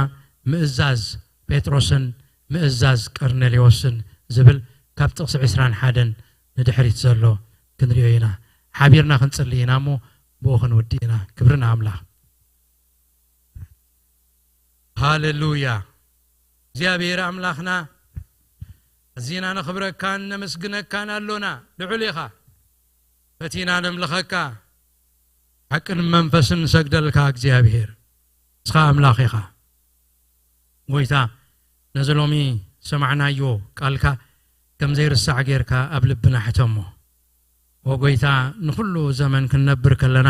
ምእዛዝ ጴጥሮስን ምእዛዝ ቀርኔሌዎስን ዝብል ካብ ጥቕሲ ዕስራን ሓደን ንድሕሪት ዘሎ ክንሪኦ ኢና። ሓቢርና ክንጽሊ ኢና እሞ ብኡ ክንውዲ ኢና። ክብሪ ንኣምላኽ። ሃሌሉያ። እግዚኣብሔር ኣምላኽና፣ ኣዚና ነኽብረካን ነመስግነካን ኣሎና። ልዑል ኢኻ። ፈቲና ነምልኸካ። ሓቅን መንፈስን ንሰግደልካ እግዚኣብሔር። ንስኻ ኣምላኽ ኢኻ። ጎይታ፣ ነዚ ሎሚ ዝሰማዕናዮ ቃልካ ከም ዘይርሳዕ ጌርካ ኣብ ልብና ሕተሞ። ወጎይታ፣ ንኹሉ ዘመን ክንነብር ከለና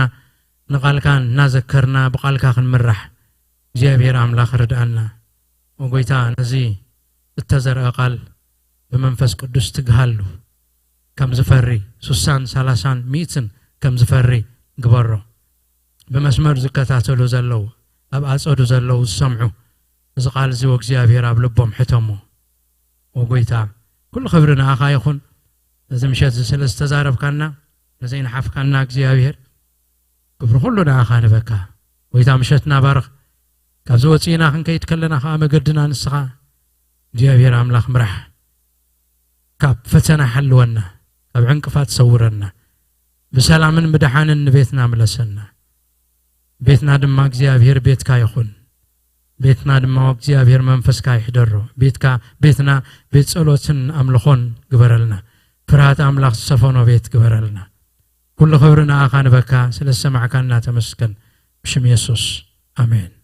ንቓልካ እናዘከርና ብቓልካ ክንምራሕ እግዚኣብሔር ኣምላኽ ርድኣና። ወጎይታ፣ ነዚ እተዘርአ ቃል ብመንፈስ ቅዱስ ትግሃሉ ከም ዝፈሪ፣ ሱሳን ሰላሳን ሚእትን ከም ዝፈሪ ግበሮ። ብመስመር ዝከታተሉ ዘለዉ፣ ኣብ ኣጸዱ ዘለዉ ዝሰምዑ፣ እዚ ቃል እዚ ወእግዚኣብሔር ኣብ ልቦም ሕተሞ። ወጎይታ፣ ኩሉ ክብሪ ንኣኻ ይኹን። ነዚ ምሸት እዚ ስለ ዝተዛረብካና፣ ነዘይንሓፍካና እግዚኣብሔር፣ ክብሪ ኩሉ ንኣኻ ንበካ። ጎይታ፣ ምሸትና ባርኽ። ካብዚ ወጺእና ክንከይድ ከለና ኸኣ መገድና ንስኻ እግዚኣብሔር ኣምላኽ ምራሕ። ካብ ፈተና ሓልወና፣ ካብ ዕንቅፋት ሰውረና። ብሰላምን ብደሓንን ንቤትና ምለሰና። ቤትና ድማ እግዚኣብሔር ቤትካ ይኹን። ቤትና ድማ እግዚኣብሔር መንፈስካ ይሕደሮ። ቤትካ፣ ቤትና ቤት ጸሎትን ኣምልኾን ግበረልና። ፍርሃት ኣምላኽ ዝሰፈኖ ቤት ግበረልና። ኩሉ ክብሪ ንኣኻ ንበካ፣ ስለ ዝሰማዕካና ተመስገን። ብሽም የሱስ፣ ኣሜን።